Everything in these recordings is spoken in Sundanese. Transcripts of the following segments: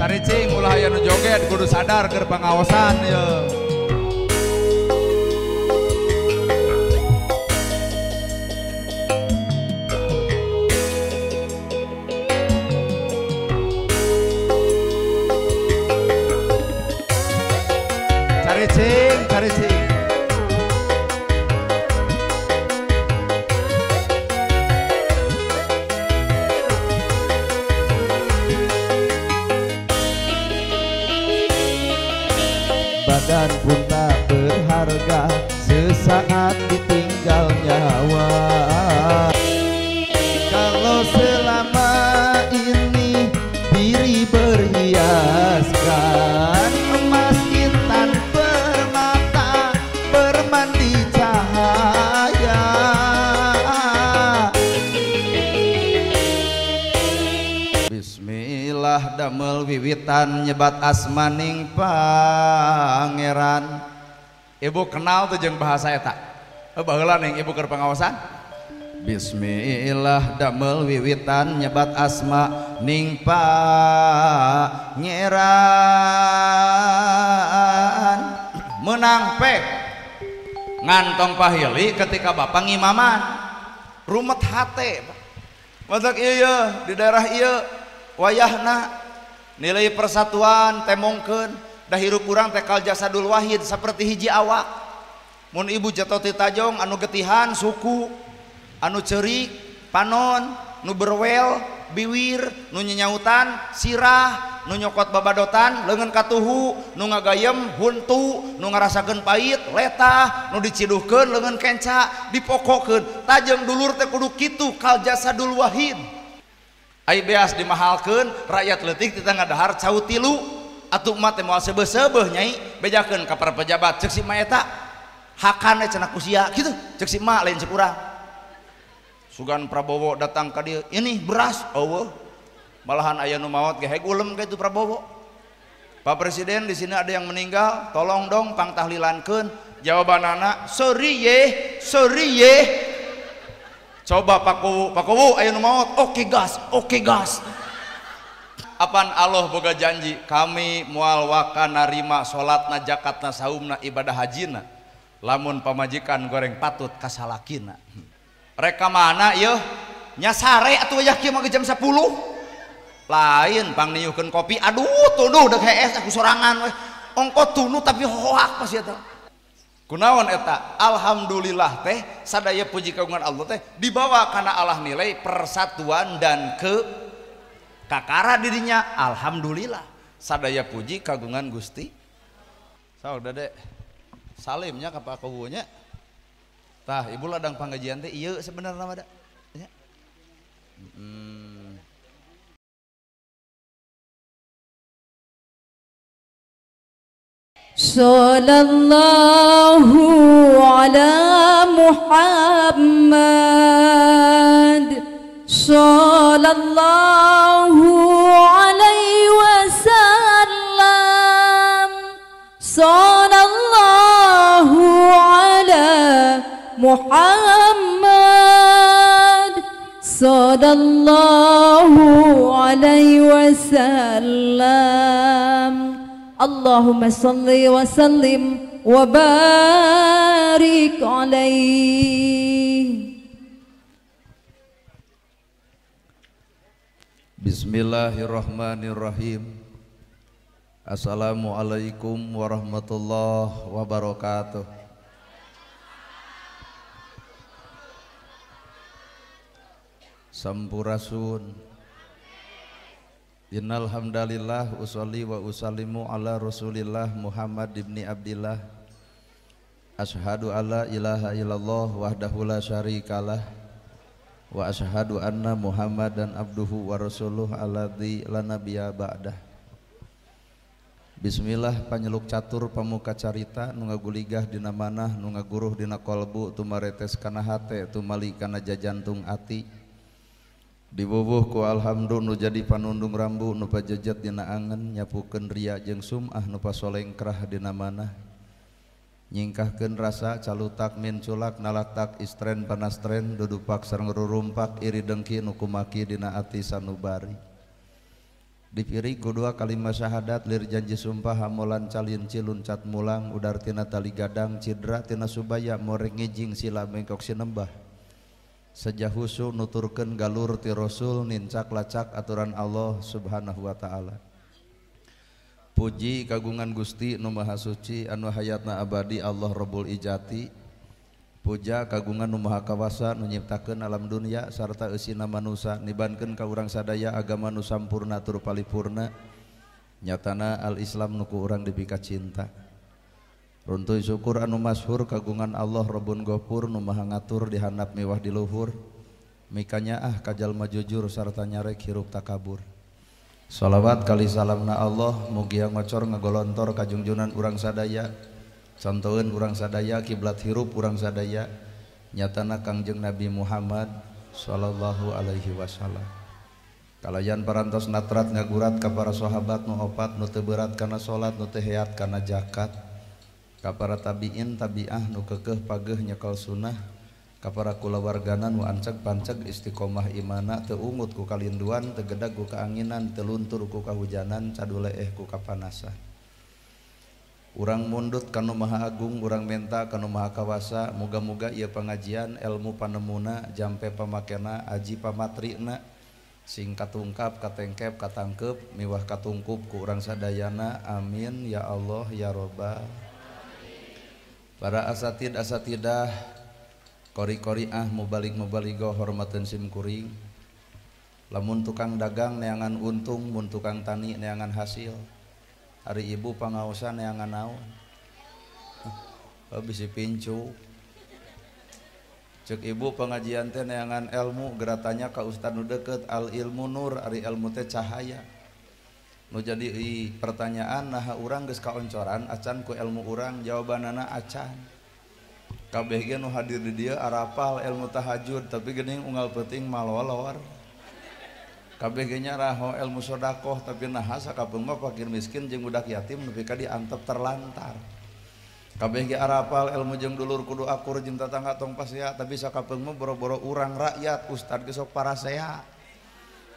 Caricing ulah aya nu joget kudu sadar keur pangaosan ye. Caricing, caricing. Badan pun tak berharga sesaat ditinggal nyawa. Kalau selama ini diri berhiaskan emas intan permata bermandi cahaya. Bismillah damel wiwitan nyebat asmaning pangeran. Ibu kenal tuh jeung bahasa eta. Baheula ning ibu keur pangaosan. Bismillah damel wiwitan nyebat asma ning pangeran. Menang pe ngantong pahili ketika bapak ngimaman. Rumet hate. Matak ieu di daerah ieu wayahna nilai persatuan temongkeun da hirup urang teh kal jasadul wahid seperti hiji awak. Mun ibu jatuh ti tajong anu getihan suku, anu ceurik panon, nu berwel biwir, nu nyenyautan sirah, nu nyokot babadotan leungeun katuhu, nu ngagayem huntu, nu ngarasakeun pait letah, nu diciduhkeun leungeun kenca, dipokokeun. Tajeng dulur teh kudu kitu kal jasadul wahid. Ai beas dimahalkeun rakyat leutik teu ngadahar cau tilu atuh mah teh moal seubeuh-seubeuh nyai bejakeun ka para pejabat ceuk si ma eta hakana cenah ku sia kitu ceuk si ma lain ceuk urang. Sugan Prabowo datang ka dieu ini beras eueuh malahan aya nu maot ge heg ulem ka itu Prabowo. Pak Presiden di sini ada yang meninggal tolong dong pangtahlilankeun. Jawabanana sorry ye sorry ye. Coba Pak Kuwu, Pak Kuwu ayo nu maot, oke gas, oke gas. Apan Allah boga janji kami moal waka narima salatna, zakatna, saumna, ibadah hajina lamun pamajikan goreng patut ka salakina. Rek ka mana yeuh? Nya sare atuh wayah kieu mah jam 10. Lain pangniuhkeun kopi, aduh tunduh deuk hees aku sorangan weh. Ongko tunduh tapi hoak pasti eta. Kunaon eta? Alhamdulillah teh sadaya puji kagungan Allah teh dibawa karena Allah nilai persatuan dan ke kakara dirinya. Alhamdulillah sadaya puji kagungan Gusti. Sok dede salimnya ka Pak Kuwu nya. Tah ibu ladang pangajian teh ieu sebenarnya mah da. Nya. Sallallahu ala Muhammad, sallallahu alaihi wasallam, sallallahu ala Muhammad, sallallahu alaihi wasallam. Allahumma salli wa sallim wa barik alaihi. Bismillahirrahmanirrahim. Assalamualaikum warahmatullahi wabarakatuh. Sampurasun. Innal hamdalillah usolli wa usallimu ala Rasulillah Muhammad ibni Abdillah. Asyhadu alla ilaha illallah wahdahu la syarikalah wa asyhadu anna Muhammadan abduhu wa rasuluh alladzi la nabiyya ba'dah. Bismillah panyeluk catur pamuka carita nu ngaguligah dina manah nu ngaguruh dina kolbu tumaretes kana hate tumali kana jajantung ati. Dibubuh ku alhamdu nu jadi panundung rambu nu pajejet dina angen nyapukeun ria jeung sum'ah nu pasolengkrah dina manah nyingkahkeun rasa calutak min culak nalatak istren panastren dudupak sareng rurumpak iri dengki nu kumaki dina ati sanubari. Dipiri ku dua kalimat syahadat lir janji sumpah hamolan calin ciluncat mulang udar tina tali gadang cidra tina subaya moreng ngijing sila bengkok sinembah. Sejahusu nuturkeun galur ti Rasul nincak lacak aturan Allah Subhanahu wa taala. Puji kagungan Gusti nu Maha Suci anu hayatna abadi Allah Rabbul Ijati. Puja kagungan nu Maha Kawasa nu nyiptakeun alam dunya sarta eusina manusa nibankeun ka urang sadaya agama nu sampurna tur palipurna nyatana al-Islam nu ku urang dipika cinta. Runtuy syukur anu masyhur kagungan Allah Rabbun Ghafur nu Maha ngatur di handap miwah di luhur mikanya ah kajalma jujur sarta nyarek hirup takabur. Salawat kali salamna Allah mugia ngocor ngagolontor kajungjunan urang sadaya contoheun urang sadaya kiblat hirup urang sadaya nyatana Kangjeng Nabi Muhammad sallallahu alaihi wasallam. Kalayan parantos natrat ngagurat ka para sahabat nu opat nu teu berat kana salat nu teu heat kana zakat ka para tabiin tabiah nu kekeh pageuh nyekel sunah ka para kulawargana nu anceg panceg istiqomah imana teu ungut ku kalinduan teu gedag ku kaanginan teu luntur ku kahujanan caduleeh ku kapanasan. Urang mundut kanu Maha Agung, urang menta kanu Maha Kawasa, muga-muga ieu pangajian ilmu panemuna jampe pamakena aji pamatrina sing katungkap katengkep katangkep miwah katungkup ku urang sadayana amin ya Allah ya Robbal. Para asatid asatidah kori-koriah mubalik mubaligoh hormateun sim kuring. Lamun tukang dagang neangan untung, mun tukang tani neangan hasil. Hari ibu pangaosan neangan naon? Oh, bisi pincu. Cek ibu pengajian teh neangan ilmu, geratanya ka ustad nu deket al ilmu nur, ari ilmu teh cahaya. Nu jadi pertanyaan naha urang geus kaoncoran acan ku ilmu urang, jawabanana acan. Kabeh ge nu hadir di dieu arapal ilmu tahajud tapi geuning unggal peuting malolor. Kabeh ge nyaraho ilmu sodakoh tapi naha sakapeung mah fakir miskin jeung budak yatim nepi ka diantep terlantar. Kabeh ge arapal ilmu jeung dulur kudu akur jeung tatangga tong pasea tapi sakapeung mah boro-boro urang rakyat ustad ge sok parasea.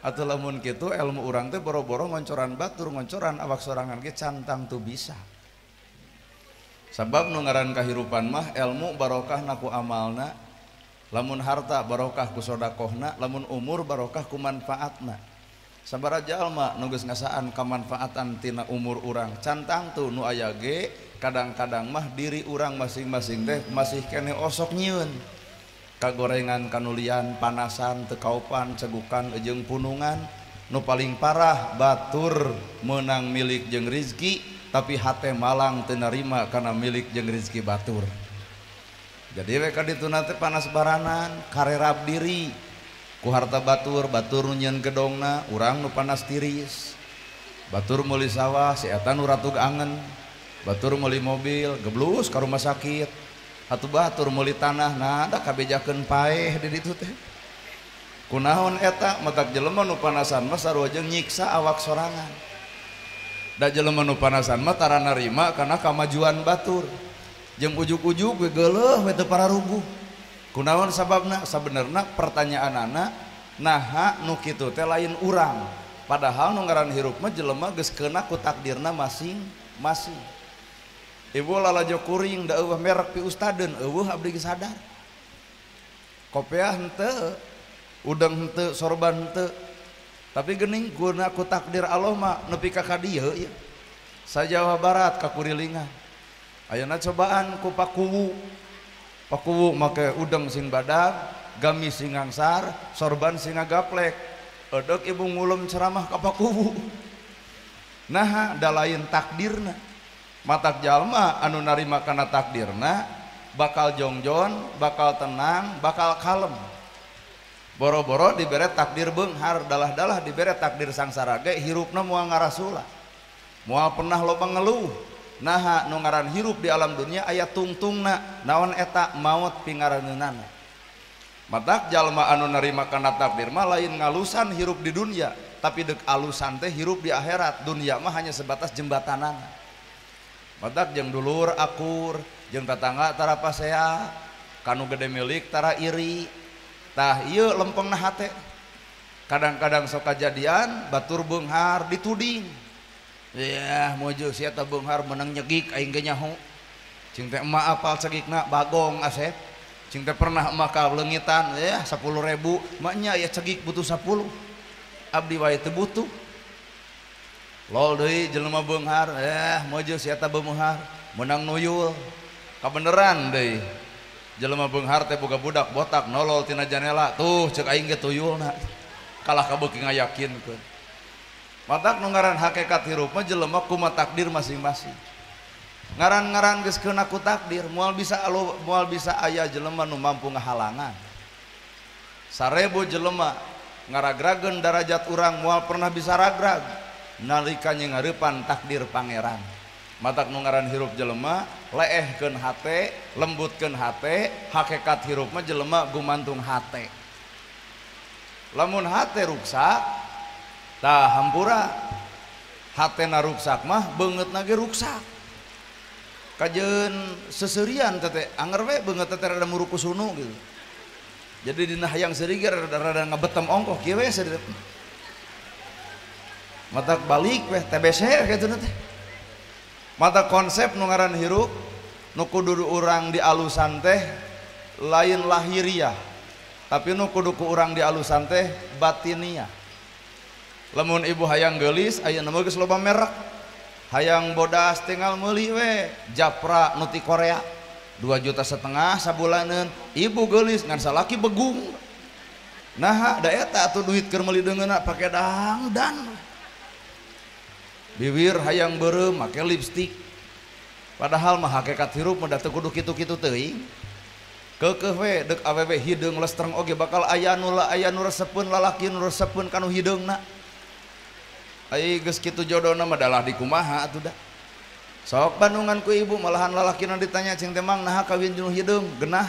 Atuh lamun kitu ilmu urang teh boro-boro ngoncoran batur ngoncoran awak sorangan ge cantang tu bisa. Sabab nu ngaran kahirupan mah ilmu barokah na ku amalna, lamun harta barokah ku sodakohna, lamun umur barokah ku manfaatna. Sabaraha jalma nu geus ngasaan kamanfaatan tina umur urang cantang tu nu aya ge kadang-kadang mah diri urang masing-masing teh masih keneh osok nyieun. Kagorengan kanulian panasan teu kaupan cegukan jeung punungan nu paling parah batur meunang milik jeung rizki tapi hate malang teu narima kana milik jeung rizki batur. Jadi we ka dituna teh panas baranan karerap diri ku harta batur, batur nu nyieun gedongna urang nu panas tiris. Batur meuli sawah si eta nu ratug angen. Batur meuli mobil geblus ka rumah sakit. Atuh batur meuli tanah nah da kabejakeun paeh di ditu teh. Kunaon eta matak jelema nu panasan mah sarua jeung nyiksa awak sorangan. Da jelema nu panasan mah tara narima kana kamajuan batur. Jeung ujug-ujug we geuleuh we teu pararuguh. Kunaon sababna? Sabenerna pertanyaanana naha nu kitu teh lain urang. Padahal nu ngaran hirup mah jelema geus keuna ku takdirna masing-masing. Ibu lalajo kuring da eueuh merek pi ustadeun eueuh abdi geus sadar. Kopeah henteu, udang henteu, sorban henteu. Tapi geuning guna ku takdir Allah mah nepi ka kadieu ieu. Sa Jawa Barat ka kurilingan. Ayeuna cobaan ku Pakuwu. Pakuwu make udang sing badag, gamis sing ngangsar, sorban sing ngagaplek. Edek ibu ngulem ceramah ka Pakuwu. Naha da lain takdirna. Matak jalma anu narima kana takdirna bakal jongjon, bakal tenang, bakal kalem. Boro-boro dibere takdir beunghar, dalah-dalah dibere takdir sangsara ge hirupna moal ngarasula. Moal pernah loba ngeluh. Naha nu ngaran hirup di alam dunia aya tungtungna, naon eta maot pingaraneunana. Matak jalma anu narima kana takdir mah lain ngalusan hirup di dunia, tapi deuk alusan teh hirup di akhirat. Dunia mah hanya sebatas jembatanana. Matak jeung dulur akur, jeung tatangga tara pasea, kanu gede milik tara iri. Tah ieu lempengna hate. Kadang-kadang sok kajadian batur beunghar dituding. Yah mojo sia ta beunghar menang nyegik aing ge nyaho. Cing teh emak apal cegikna bagong asep. Cing teh pernah emak ka leungitan ya 10.000, maknya ya cegik butuh 10. Abdi wae teu butuh. Lol deui jelema beunghar, mojo sia ta beunghar menang nuyul. Kabeneran deui. Jelema beunghar teh boga budak botak nolol tina janela, tuh cek aing ge tuyulna. Kalah kabeuki ngayakinkeun. Matak nu ngaran hakikat hirup mah jelema kumaha takdir masing-masing. Ngaran-ngaran geus keuna ku takdir, moal bisa aya jelema nu mampu ngahalangan. 1000 jelema ngaragrageun darajat urang moal pernah bisa ragrag nalika nyeurepan takdir pangeran. Matak nu ngaran hirup jelema leehkeun hate, lembutkeun hate, hakikat hirup mah jelema gumantung hate. Lamun hate ruksak, tah hampura. Hatena ruksak mah beungeutna ge ruksak. Kajeun seserian teh anger we beungeut teh rada murukusunu gitu. Jadi dina hayang seuri ge rada ngabetem ongkoh kieu we seuri. Matak balik we TBC kitu teh. Mata konsep nu ngaran hirup nu kudu urang dialusan teh lain lahiriah, tapi nu kudu ku urang dialusan teh batiniah. Lamun ibu hayang geulis ayeuna mah geus loba merek, hayang bodas tinggal meuli we Japra nu ti Korea 2,5 juta sabulaneun, ibu geulis ngan salaki begung. Naha da eta atuh duit keur meuli deungeunna pake dangdan. Bibir hayang beureum make lipstik, padahal mah hakikat hirup mah da teu kudu kitu-kitu teuing. Keukeuh we deuk awewe hideung lestreng oge bakal aya nu resepeun lalaki nu resepeun kanu hideungna. Ai geus kitu jodona mah dalah dikumaha atuh da. Sok bandungan ku ibu malahan lalakina ditanya cing teh mang naha kawin jeung hideung genah.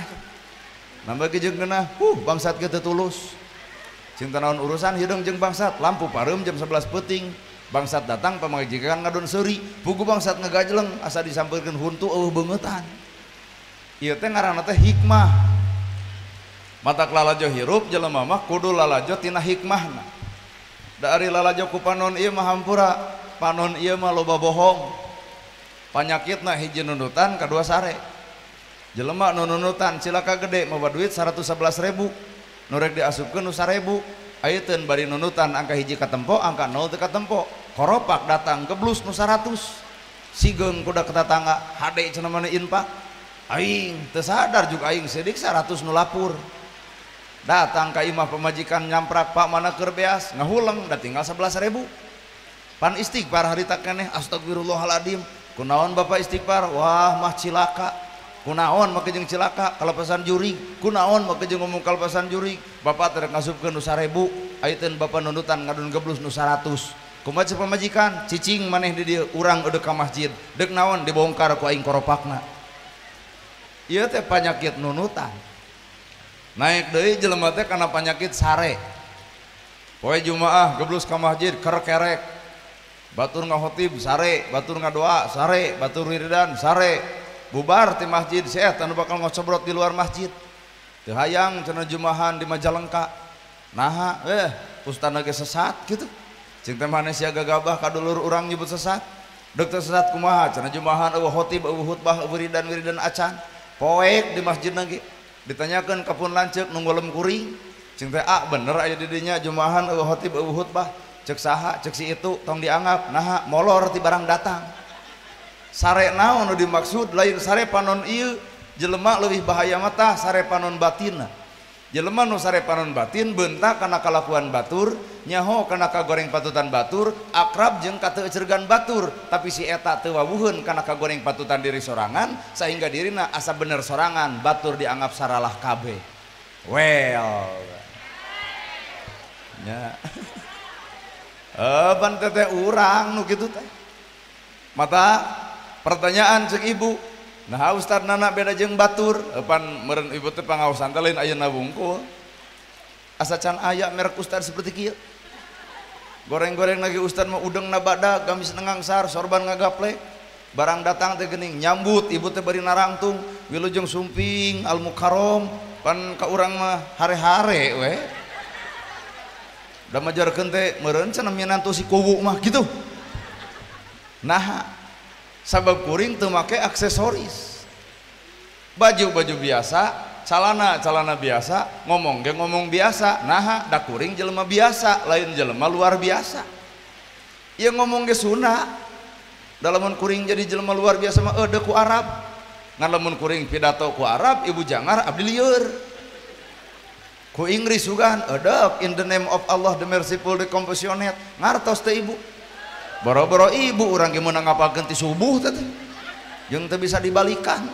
Nambah ge jeung genah, bangsat ge teu tulus. Cing teh naon urusan hideung jeung bangsat, lampu pareum jam 11 peuting. Bangsat datang pamajikan ngadon seuri, pugu bangsat ngagajleng asa disampeurkeun huntu eueuh beungeutan. Ieu teh ngaranna teh hikmah. Matak lalajo hirup jelema mah kudu lalajo tina hikmahna. Da ari lalajo ku panon ieu mah hampura, panon ieu mah loba bohong. Panyakitna hiji nundutan kadua sare. Jelema nu nundutan cilaka gede mawa duit 111.000, nu rek diasupkeun nu 1.000. Ayeuna bari nunutan angka hiji katempo, angka 0 teu katempo. Koropak datang geblus nu 100. Sigeung kuda ke tetangga, hade cenah mane infak. Aing teu sadar juga aing sidik 100 nu lapur. Datang ka imah pamajikan nyamprak, "Pak mana keur beas?" Ngahuleng da tinggal 11.000. Pan istighfar harita keneh, astagfirullahaladzim. Kunaon bapak istighfar? Wah mah cilaka. Kunaon make jeung cilaka kalepasan jurig, kunaon make jeung ngomong kalepasan jurig. Bapak teh ngasupkeun nu 1000, ayeuna bapak nundutan ngadon geblus nu 100. Kumaha ceuk pamajikan? Cicing maneh di dieu, urang eudeuk ka masjid. Deuk naon dibongkar ku aing koropakna. Ieu teh panyakit nunutan. Naik deui jelema teh kana panyakit sare. Poe Jumaah geblus ka masjid kerkerek. Batur ngahotib sare, batur ngadoa sare, batur wiridan sare. Bubar ti masjid si eta nu bakal ngocobrot di luar masjid. Teu hayang cenah jumahan di Majalengka. Naha ustadna ge sesat kitu. Cing teh maneh sia gagabah ka dulur urang nyebut sesat. Deuk teh sesat kumaha cenah jumahan eueuh khotib eueuh khutbah eueuh wiridan-wiridan acan. Poek di masjidna ge. Ditanyakeun ka pun lanceuk nu ngolem kuring. Cing teh ah bener aya di dinya jumahan eueuh khotib eueuh khutbah. Ceuk saha ceuk si itu tong dianggap naha molor ti barang datang. Sare naon nu dimaksud lain sare panon ieu, jelema leuwih bahaya mah tah sare panon batinna. Jelema nu sare panon batin beunta kana kalakuan batur, nyaho kana kagoreng patutan batur, akrab jeung kateueurgan batur, tapi si eta teu wawuheun kana kagoreng patutan diri sorangan sehingga dirina asa bener sorangan, batur dianggap saralah kabeh. Well. Nya. Ban teteh urang nu kitu teh. Mata pertanyaan cek ibu, nah Ustad Nana beda jeung batur, pan meureun ibu teh pangaosan teh lain ayeuna wungkul. Asa can aya merek Ustad seperti kieu. Goreng-goreng lagi Ustad mah udeng na badak, gamis nengangsar, sorban ngagaplek. Barang datang teh geuning nyambut ibu teh bari narangtung, wilujeng sumping al mukarrom, pan ka urang mah hare-hare we. Da majarkeun teh meureun cenah minantu si kuwu mah gitu. Nah, sabab kuring teu make aksesoris. Baju-baju biasa, calana-calana biasa, ngomong ge ngomong biasa. Nah, da kuring jelema biasa, lain jelema luar biasa. Ieu ngomong ge Sunda. Da lamun kuring jadi jelema luar biasa mah eudeuh ku Arab. Ngan lamun kuring pidato ku Arab, ibu jangar abdi lieur. Ku Inggris sugan eudeuh in the name of Allah the merciful the compassionate. Ngartos teh ibu. Boro-boro ibu urang ge meunang ngapalkeun ti subuh teh. Jeung teu bisa dibalikan.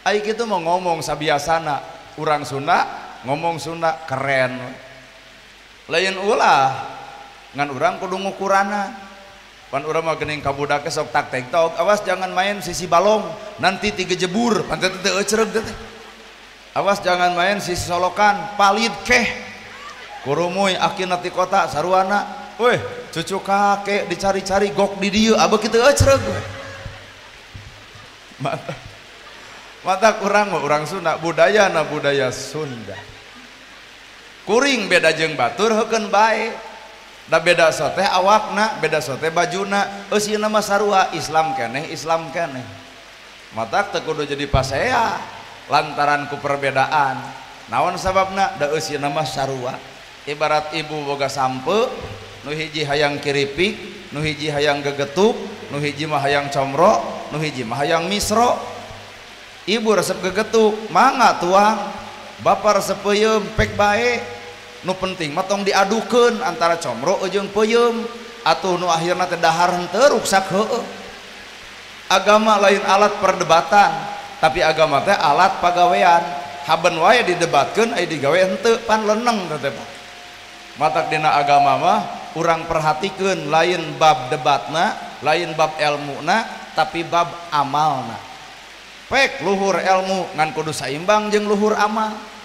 Ai kitu mau ngomong sabiasana, urang Sunda ngomong Sunda keren. Lain ulah ngan urang kudu ngukurana. Pan urang mah geuning ka budak sok tak tek tok, awas jangan main sisi balong, nanti tiga jebur, pan teh teu ecreug teh. Awas jangan main sisi solokan, palid keh. Kurumuy akina ti kota saruana. Weh, cucu kakek dicari-cari gok di dieu, abeuh kitu ecreug. Mata mata kurang mah urang Sunda, budayana budaya Sunda. Kuring beda jeung batur heukeun bae. Da beda sote awakna, beda sote bajuna, eusina mah sarua Islam keneh, Islam keneh. Matak teu kudu jadi pasea lantaran ku perbedaan. Naon sababna? Da eusina mah sarua. Ibarat ibu boga sampe, nu hiji hayang kiripik, nu hiji hayang gegetuk, nu hiji mah hayang comro, nu hiji mah hayang misro. Ibu resep gegetuk, mangga tuang. Bapak resep peuyeum, pek bae. Nu penting mah tong diadukeun antara comro jeung peuyeum, atuh nu akhirna teh dahar henteu ruksak heueuh. Agama lain alat perdebatan, tapi agama teh alat pagawean. Haben wae didebatkeun aya digawe henteu pan leneng teh Pak. Matak dina agama mah urang perhatikeun lain bab debatna, lain bab elmuna, tapi bab amalna. Pek luhur ilmu ngan kudu saimbang jeung luhur amal.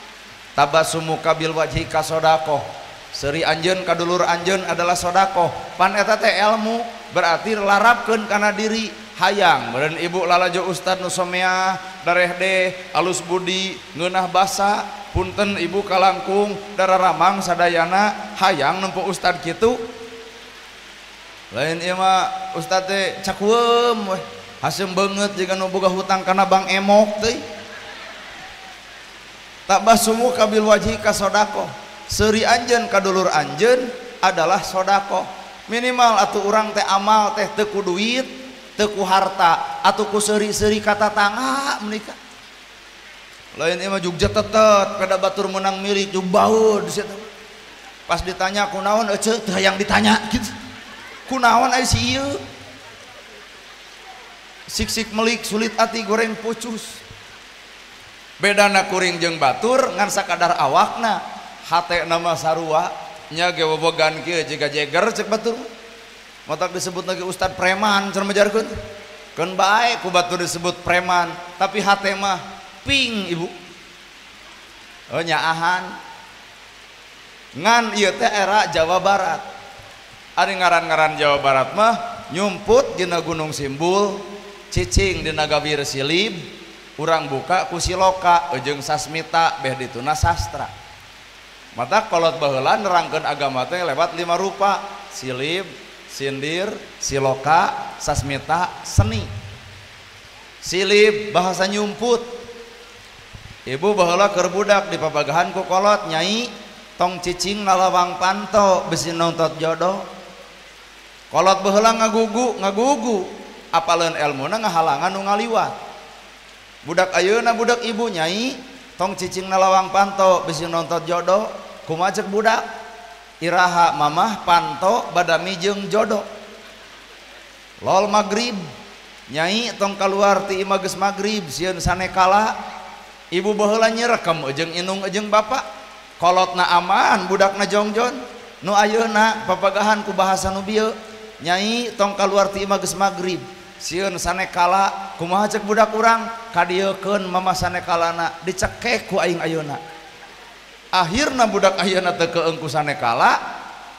Tabasumuka bil wajhi ka sodakoh, seuri anjeun ka dulur anjeun adalah sodakoh. Pan eta teh ilmu berarti larapkeun kana diri. Hayang meureun ibu lalajo ustad nu someah dareh deh alus budi ngeunah basa, punten ibu kalangkung dararamang sadayana, hayang nempo ustad kitu. Lain ieu mah ustad teh cakueum weh, haseum beungeut jiga nu boga hutang kana bank emok teh. Tabassumu kabil wajhi ka sodakoh, seuri anjeun ka dulur anjeun adalah sodakoh. Minimal atuh urang teh amal teh teu ku duit, teu ku harta, atuh ku seuri-seuri ka tatangga menikah. Lain ieu mah jugja tetet kada batur meunang milik jug baud di situ. Pas ditanya kunaon eceu teu hayang ditanya kitu. Kunaon ai si ieu? Sik-sik melik sulit ati goreng pucus. Bedana kuring jeung batur ngan sakadar awakna, hatena mah sarua nya ge bobogan kieu jiga jeger cek batur. Matak disebut lagi ustad preman cenah majarkeun. Keun bae ku batur disebut preman, tapi hate mah ping ibu. Oh nyaahan. Ngan ieu teh era Jawa Barat. Ari ngaran-ngaran Jawa Barat mah nyumput dina Gunung Simbul, cicing dina Gawir Silib, urang buka ku siloka jeung sasmita beh dituna sastra. Mata kolot baheula nerangkeun agama teh lewat 5 rupa, silib, sindir, siloka, sasmita, seni. Silib bahasa nyumput. Ibu baheula keur budak dipapagahan ku kolot, nyai tong cicing ngalawang panto bisi nontot jodoh. Kolot baheula ngagugu, ngagugu apaleun elmuna ngahalangan nu ngaliwat. Budak ayeuna budak ibu nyai tong cicing nalawang panto bisi nontot jodoh. Kumaha cek budak? Iraha mamah panto badami jeung jodoh. Lol magrib nyai tong kaluar ti imah geus magrib sieun sanekala. Ibu baheula nyerekem jeung inung jeung bapak. Kolotna aman budakna jongjon. Nu ayeuna papagahan ku bahasa nu bieu, nyai tong kaluar ti imah geus magrib sieun sanekala. Kumaha cek budak urang? Kadieukeun mama sanekalana dicekek ku aing ayeuna. Akhirna budak ayeuna teu keung ku sanekala,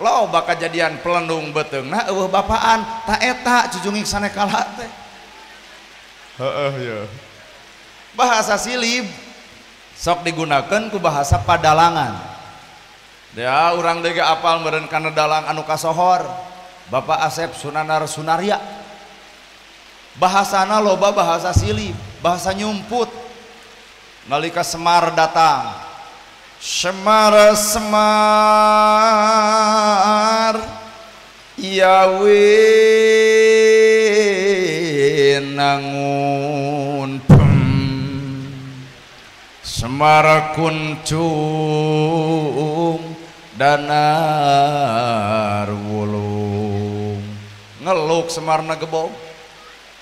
loba kajadian pelendung beuteungna eueuh bapaan, ta eta cucunging sanekala teh. Heeh ye. Bahasa silib sok digunakeun ku bahasa padalangan. Ya urang deui ge apal meureun kana dalang anu kasohor Bapak Asep Sunanar Sunarya. Bahasana loba bahasa silip, bahasa nyumput. Nalika Semar datang, Semar Semar ya winangun Semar kuncung danar wulung. Ngeluk Semarna gebog,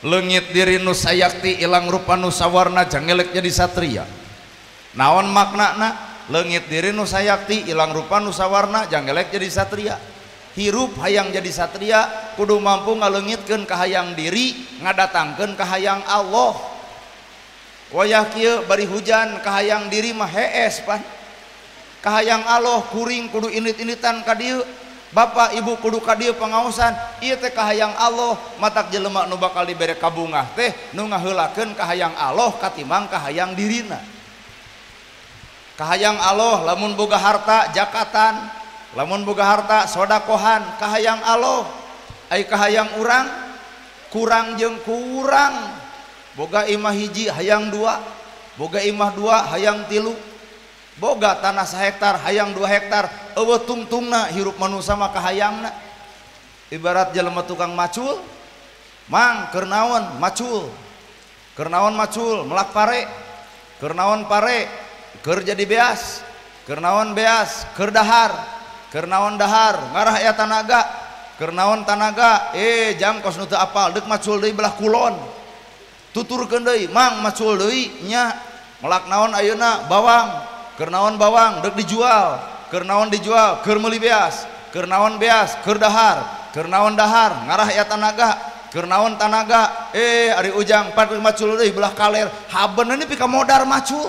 leungit diri nu sayakti ilang rupa nu sawarna jangelek jadi satria. Naon maknana? Leungit diri nu sayakti ilang rupa nu sawarna jangelek jadi satria. Hirup hayang jadi satria kudu mampu ngaleungitkeun kahayang diri, ngadatangkeun kahayang Allah. Wayah kieu bari hujan kahayang diri mah hees pan. Kahayang Allah kuring kudu init-initan ka dieu. Bapak ibu kudu ka dieu pangaosan, ieu teh kahayang Allah. Matak jelema nu bakal dibere kabungah teh nu ngaheulakeun kahayang Allah katimbang kahayang dirina. Kahayang Allah lamun boga harta jakatan, lamun boga harta sodakohan, kahayang Allah. Ai kahayang urang kurang jeung kurang. Boga imah hiji hayang dua, boga imah dua hayang tilu, boga tanah sahektar hayang 2 hektar. Eueuh tungtungna hirup manusia mah kahayangna. Ibarat jelema tukang macul, mang keur naon macul, keur naon macul melak pare, keur naon pare keur jadi beas, keur naon beas keur dahar, keur naon dahar ngarah aya tanaga, keur naon tanaga jang kos nu teu apal deuk macul deui belah kulon. Tuturkeun deui mang macul deui nya melak naon ayeuna bawang, keur naon bawang deuk dijual, keur naon dijual keur meuli beas, keur naon beas keur dahar, keur naon dahar ngarah aya tanaga, keur naon tanaga ari ujang pat macul deui belah kaler. Haben ini pika modar macul.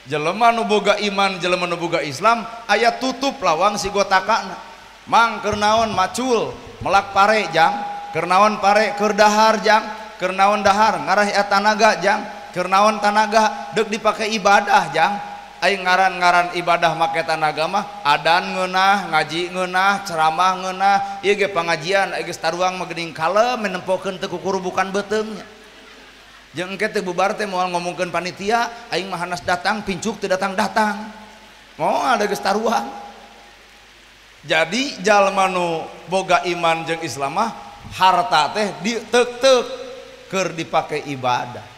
Jelema nu boga iman, jelema nu boga Islam aya tutup lawang si gotakana. Mang keur naon macul melak pare jang, keur naon pare keur dahar jang, keur naon dahar ngarah aya tanaga jang, keur naon tanaga deuk dipake ibadah jang. Ai ngaran-ngaran ibadah make tanaga mah adan ngeunah, ngaji ngeunah, ceramah ngeunah, ieu ge pangajian ai geus taruang mah geuning kalem nempokeun teu kukurubukan beuteungnya. Jeung engke teu bubar teh moal ngomongkeun panitia, aing mah hanas datang pincuk teu datang-datang. Moal da geus taruang. Jadi jalma nu boga iman jeung Islam mah harta teh diteuk-teuk keur dipake ibadah.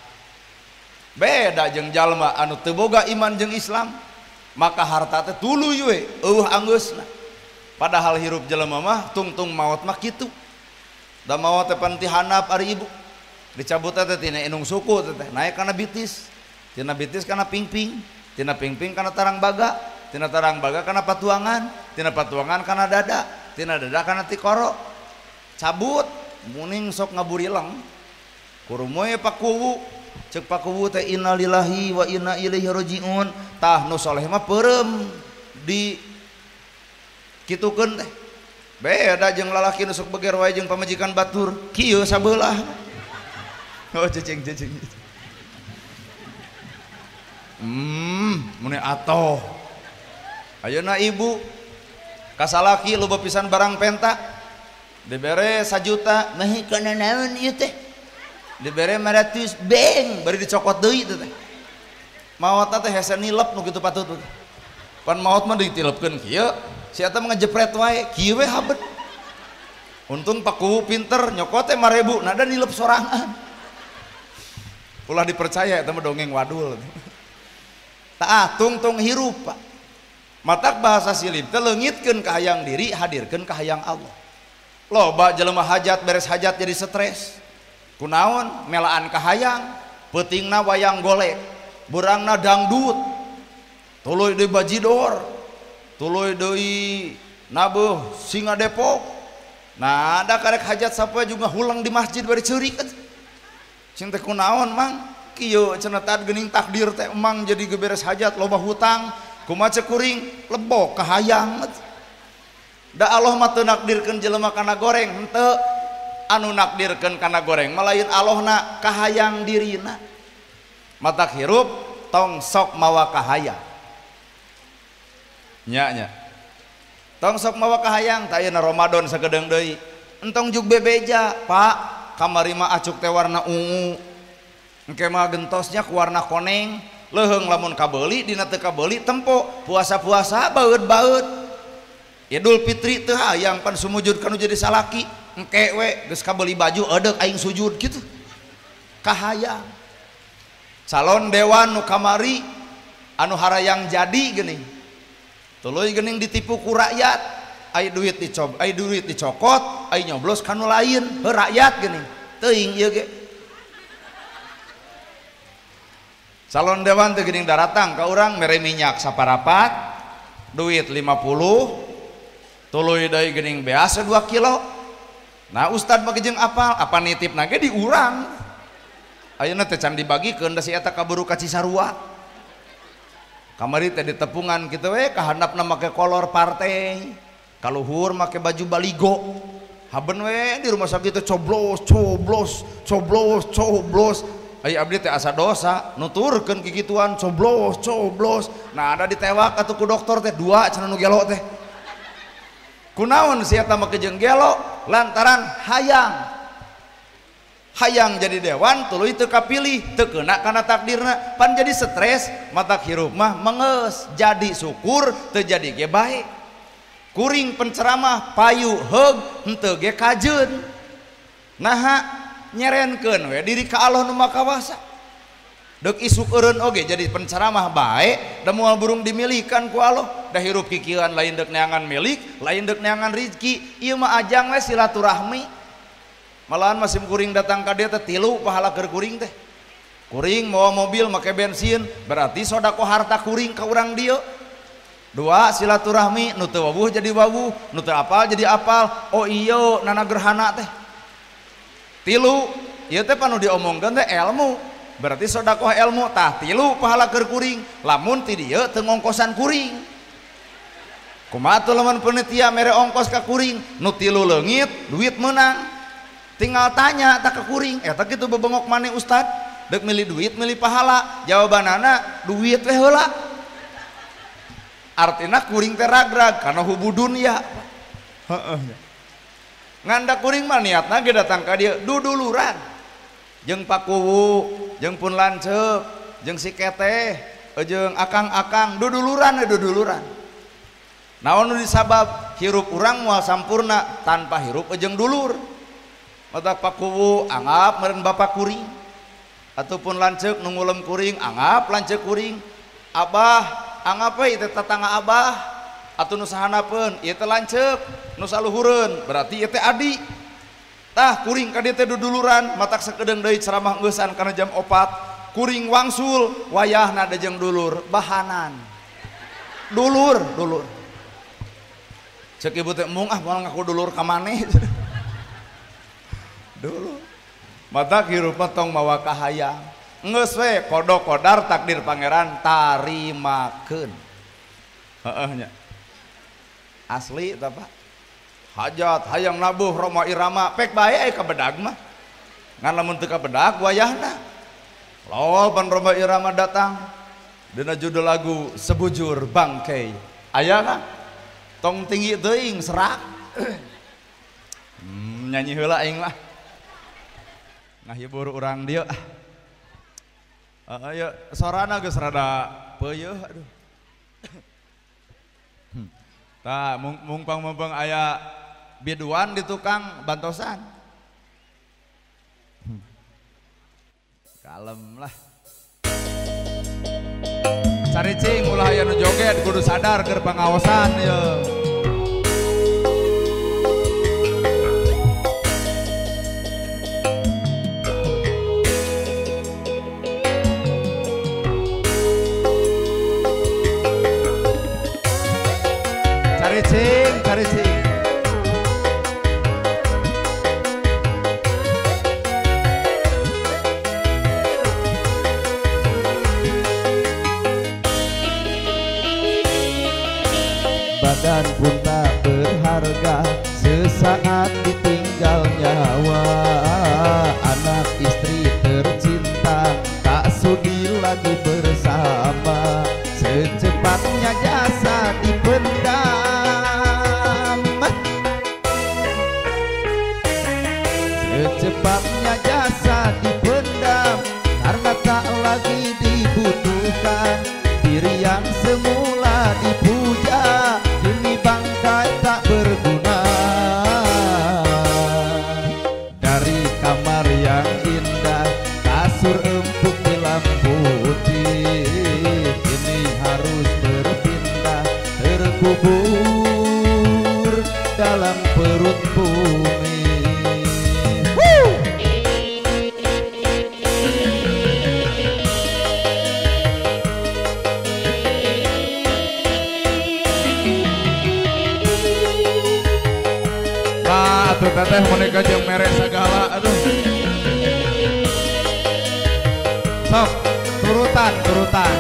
Beda jeung jalma anu teu boga iman jeung Islam, maka harta teh tuluy we eueuh anggeusna. Padahal hirup jelema mah tungtung maot mah kitu. Da maot teh pan ti handap ari ibu. Dicabut teh tina indung suku teh naik kana bitis, tina bitis kana pingping, tina pingping kana tarang baga, tina tarang baga kana patuangan, tina patuangan kana dada, tina dada kana tikoro. Cabut muning sok ngaburileng. Kurumoy pakuwu, cek pakuwu teh innalillahi wa inna ilaihi rajiun. Tah nu soleh mah peureum di kitukeun teh. Beda jeung lalaki nu sok beger wae jeung pamajikan batur, kieu sabelah. Oh cecing cecing. Mune atoh. Ayeuna ibu kasalaki loba pisan barang penta. Dibere 1 juta, mah kana naon ieu teh? Dibere 500 beng, bari dicokot deui teh. Maot teh hese nilep nu kitu patut. Pan maot mah ditilepkeun kieu, si eta mah ngejepret wae, kieu we habet. Untung paku pinter nyokot teh 5.000, nada nilep sorangan. Ulah dipercaya eta mah dongeng wadul. Taah tungtung hirup Pak. Matak bahasa silip teh leungitkeun kahayang diri, hadirkeun kahayang Allah. Loba jelema hajat beres hajat jadi stres. Kunaon melaan kahayang, peutingna wayang golek, burangna dangdut, tuluy deui bajidor, tuluy deui nabeuh singa Depok. Nah, ada karek hajat sapoe juga hulang di masjid bari ceurik. Cing teh kunaon mang? Kieu cenah tad geuning takdir teh emang jadi geberes hajat loba hutang, kumaha cek kuring lebok kahayang. Da Allah mah teu nakdirkeun jelema kana goreng henteu. Anu nakdirkeun kana goreng mah lain Allahna, kahayang dirina. Matak hirup tong sok mawa kahayang. Nya nya. Tong sok mawa kahayang tah ayeuna Ramadan sagedeung deui. Entong jug bebeja, Pak, kamari mah acuk teh warna ungu. Engke mah gentosnya ku warna koneng. Leuheung lamun kabeuli dina teu kabeuli tempo puasa-puasa baeud-baeud. Idul Fitri teu hayang pan sumujud kanu jadi salaki. Engke we geus kabeuli baju edeuk aing sujud kitu. Kahayang. Calon dewan nu kamari anu harayang jadi geuning. Tuluy geuning ditipu ku rakyat, ai duit dicob, ai duit dicokot, ai nyoblos kanu lain, heuh rakyat geuning. Teuing ieu ge. Calon dewan teh geuning daratang ka urang mere minyak saparapat, duit 50, tuluy deui geuning beas 2 kilo. Nah ustad mah jeung apal, apa nitipna ge di urang. Ayeuna teh can dibagikeun da si eta kaburu ka Cisarua. Kamari teh ditepungan kitu we kahandapna make kolor partai, kaluhur make baju baligo. Haben we di rumah sakit teh coblos, coblos, coblos, coblos. Ai abdi teh asa dosa nuturkeun kikituan coblos, coblos. Nah ada ditewak atuh ku dokter teh dua cenah nu gelo teh. Kunaon si eta make jeung gelo lantaran hayang. Hayang jadi dewan tuluy teu kapilih teu keuna kana takdirna pan jadi stres matak hirup mah mengeus jadi syukur teu jadi ge bae kuring penceramah payu heug henteu ge kajeun naha nyerenkeun we diri ka Allah nu Maha Kawasa deuk isuk eureun oge jadi penceramah bae da moal burung dimilikan ku Allah da hirup kikieuan lain deuk neangan milik lain deuk neangan rizki ieu mah ajang we silaturahmi. Malahan masih kuring datang ka dia teh tilu pahala keur kuring teh. Kuring mawa mobil make bensin berarti sodako harta kuring ka urang dieu. Dua silaturahmi nu teu wawuh jadi wawuh, nu teu apal jadi apal. Oh iya nana gerhana teh. Tilu ieu teh panu diomongkeun teh ilmu. Berarti sodakoh ilmu tah tilu pahala keur kuring. Lamun ti dieu teu ngongkosan kuring. Kumaha tuh lamun panitia mere ongkos ka kuring, nu tilu leungit duit meunang. Tinggal tanya tak ke kuring, eta kitu bebengok maneh ustad, deuk milih duit milih pahala, jawabanana duit we heula. Artina kuring teh ragrag kana hubu dunya. Heeh. Nganda kuring mah niatna ge datang ka dieu duduluran. Jeung pakuwu, jeung pun lanceuk, jeung si keteh, jeung akang-akang duduluran we duduluran. Naon nu disabab hirup urang moal sampurna tanpa hirup jeung dulur. Mata pakuwu anggap meureun bapak kuring ataupun lanceuk nu ngulem kuring anggap lanceuk kuring abah anggap we teh tetangga abah atuh nu sahanapeun ieu teh lanceuk nu saluhureun berarti ieu teh adi tah kuring ka dieu teh duduluran matak sakedeung deui ceramah ngeusan kana jam 4 kuring wangsul wayahna da jeung dulur bahanan dulur dulur ceuk ibu teh embung ah moal ngaku dulur ka maneh. Dulu mata hirup mah tong mawa kahayang geus we kodok kodar takdir pangeran tarimakeun heeh nya asli ta Pak hajat hayang nabuh Roma Irama pek bae aya ka bedag mah ngan lamun teu ka bedag wayahna lol pan Roma Irama datang dina judul lagu Sebujur Bangkai aya kan tong tinggi teuing serak. Nyanyi heula aing mah ngahibur urang dieu. Ayo sorana geus rada peuyeih aduh. Tah mungpang-mungpang aya biduan di tukang bantosan. Kalem lah. Caricing ulah aya nu joget kudu sadar keur pangaosan ieu. Caricing, caricing. Badan pun tak berharga sesaat ditinggal nyawa. Anak istri tercinta tak sudi lagi bersama. Secepatnya jasa dipenuhi. Secepatnya jasad dipendam karena tak lagi dibutuhkan. Diri yang semula dipuja kini bangkai tak berguna. Dari kamar yang indah, kasur empuk tilam putih, kini harus berpindah, terkubur dalam perut bumi. Nah, atuh teteh menikah jeung mere segala aduh. Sok, turutan, turutan.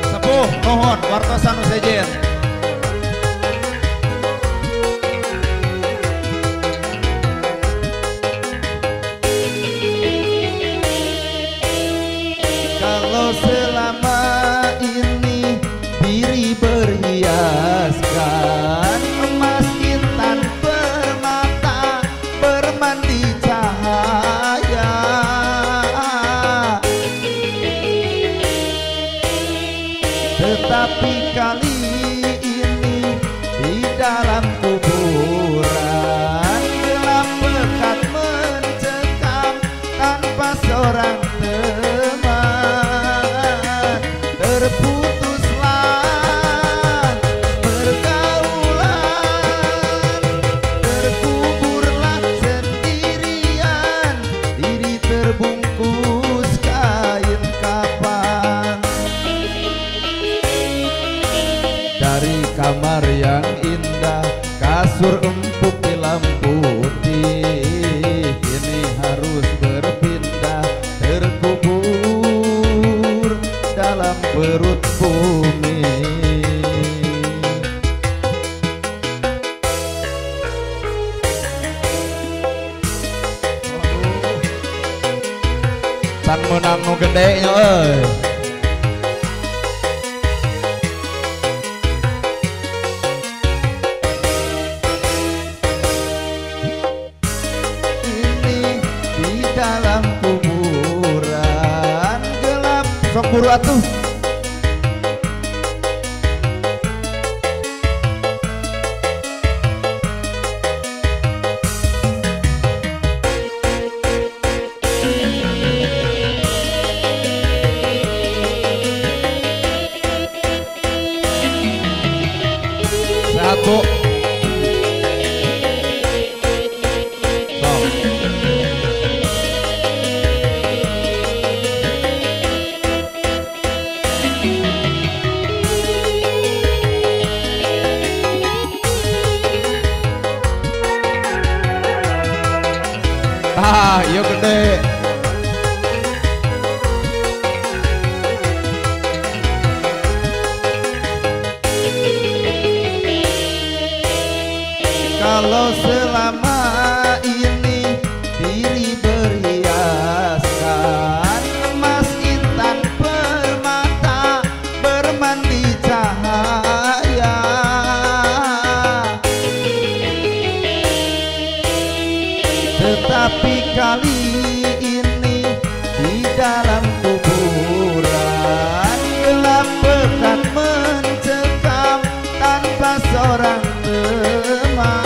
Sepuh, nuhun, wartosan nu sejen. Kalau selama ini diri berhiaskan emas intan permata bermandi cahaya, tetapi kali ini di dalam kuburan gelap pekat mencekam tanpa seorang teman. Terputuslah pergaulan, terkuburlah sendirian, diri terbungkus kain kapan. Dari kamar yang indah, kasur empuk tilam putih, kini harus berpindah, terkubur dalam perut bumi. Can meunang nu gede nya euy. Ini di dalam kuburan gelap. Sok buru atuh. Sehat, Bu. Sok. Ah, iya gede. Kalau selama ini diri berhiaskan emas intan permata bermandi cahaya, tetapi kali ini di dalam kuburan gelap pekat mencekam tanpa seorang teman.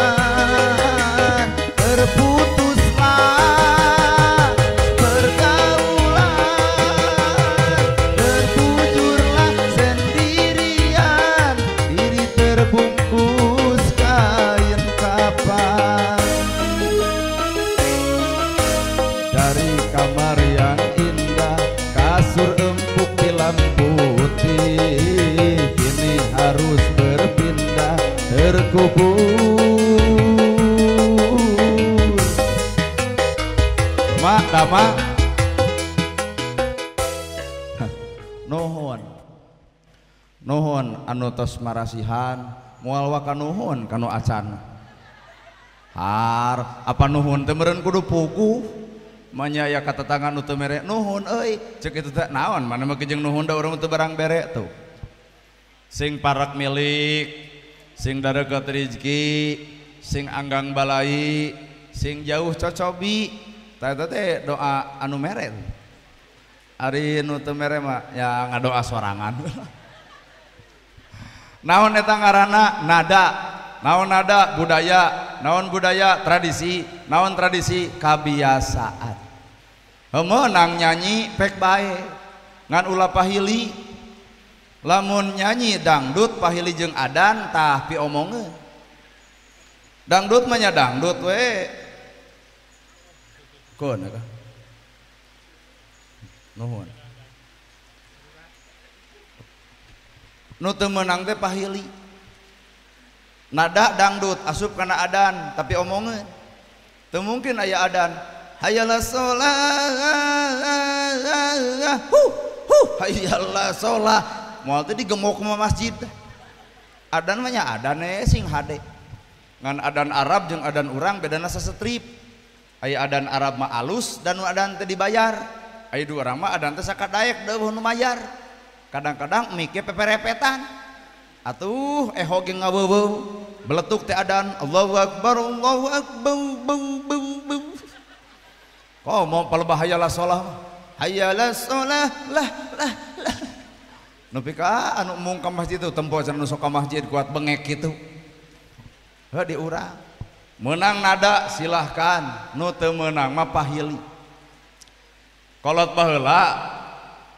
Terputuslah pergaulan, terbujurlah sendirian, diri terbungkus kain kapan. Dari kamar yang indah, kasur empuk tilam putih, kini harus berpindah, terkubur. Mak, dama. Nuhun. Nuhun anu tos marasihan, moal waka nuhun kanu acan. Har, apa nuhun teh meureun kudu puguh. Manya aya katetangan nu teu mere nuhun euy, ceuk kitu teh naon mana mah jeung nuhun da urang teu barang bere tuh. Sing parak milik, sing dareukeut rezeki, sing anggang balai, sing jauh cocobi. Tah eta teh doa anu mere. Ari nu teu mere mah ya ngadoa sorangan. Naon eta ngaranna nada, naon nada budaya, naon budaya tradisi, naon tradisi kabiasaan. Meunang nyanyi pek bae, ngan ulah pahili. Lamun nyanyi dangdut pahili jeung adan tah piomongeun. Dangdut mah nya dangdut we. Keun ka. Nuhun. Nu teu meunang teh pahili. Nada dangdut asup kana adan tapi omongeun. Teu mungkin aya adan hayala sholah hu hu hayala sholah moal teh digemok mah masjid. Adan mah nya adan sing hade. Ngan adan Arab jeung adan urang bedana sasetrip. Aya adan Arab mah alus dan nu adan teh dibayar. Aya dua urang mah adan teh sakadaek deuh nu mayar. Kadang-kadang mike peperepetan. Atuh eho ge ngaweuweuh. Beletuk teh adan Allahu akbar Allahu akbar bau bau bau. Kok mau palebah hayalah sholah, hayalah sholah lah lah lah. Nepi ka anu mung ka masjid tuh tempo cenah nu sok ka masjid kuat bengek kitu. Heuh di urang. Meunang nada silahkan, nu teu meunang mah pahili. Kolot baheula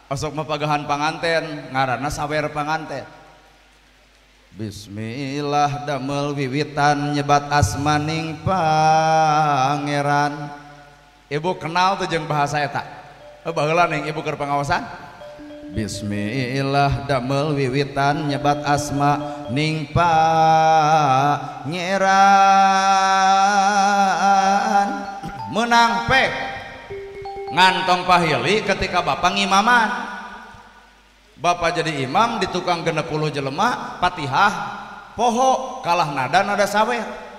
osok mah pagahan panganten, ngaranna sawer panganten. Bismillah damel wiwitan nyebat asmaning pangeran. Ibu kenal tuh jeung bahasa eta. Baheula ning ibu keur pengawasan. Bismillah damel wiwitan nyebat asma ning pangeran. Menang pe ngantong pahili ketika bapak ngimaman. Bapak jadi imam di tukang 60 jelema Fatihah poho kalah nada nada sawer.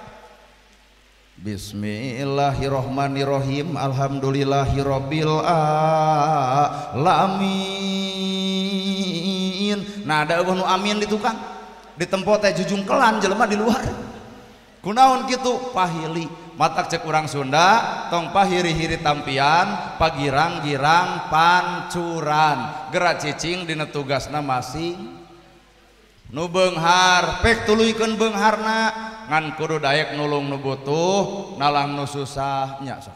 Bismillahirrohmanirrohim alhamdulillahirobbil alamin. Nada eueuh nu amin di tukang di tempo teh jujungkelan jelema di luar. Kunaon kitu pahili matak cek urang Sunda tong pahiri-hiri tampian pagirang-girang pancuran gerak cicing dina tugasna masing. Nu beunghar pek tuluykeun beungharna ngan kudu daek nulung nu butuh nalang nu susah nya sok.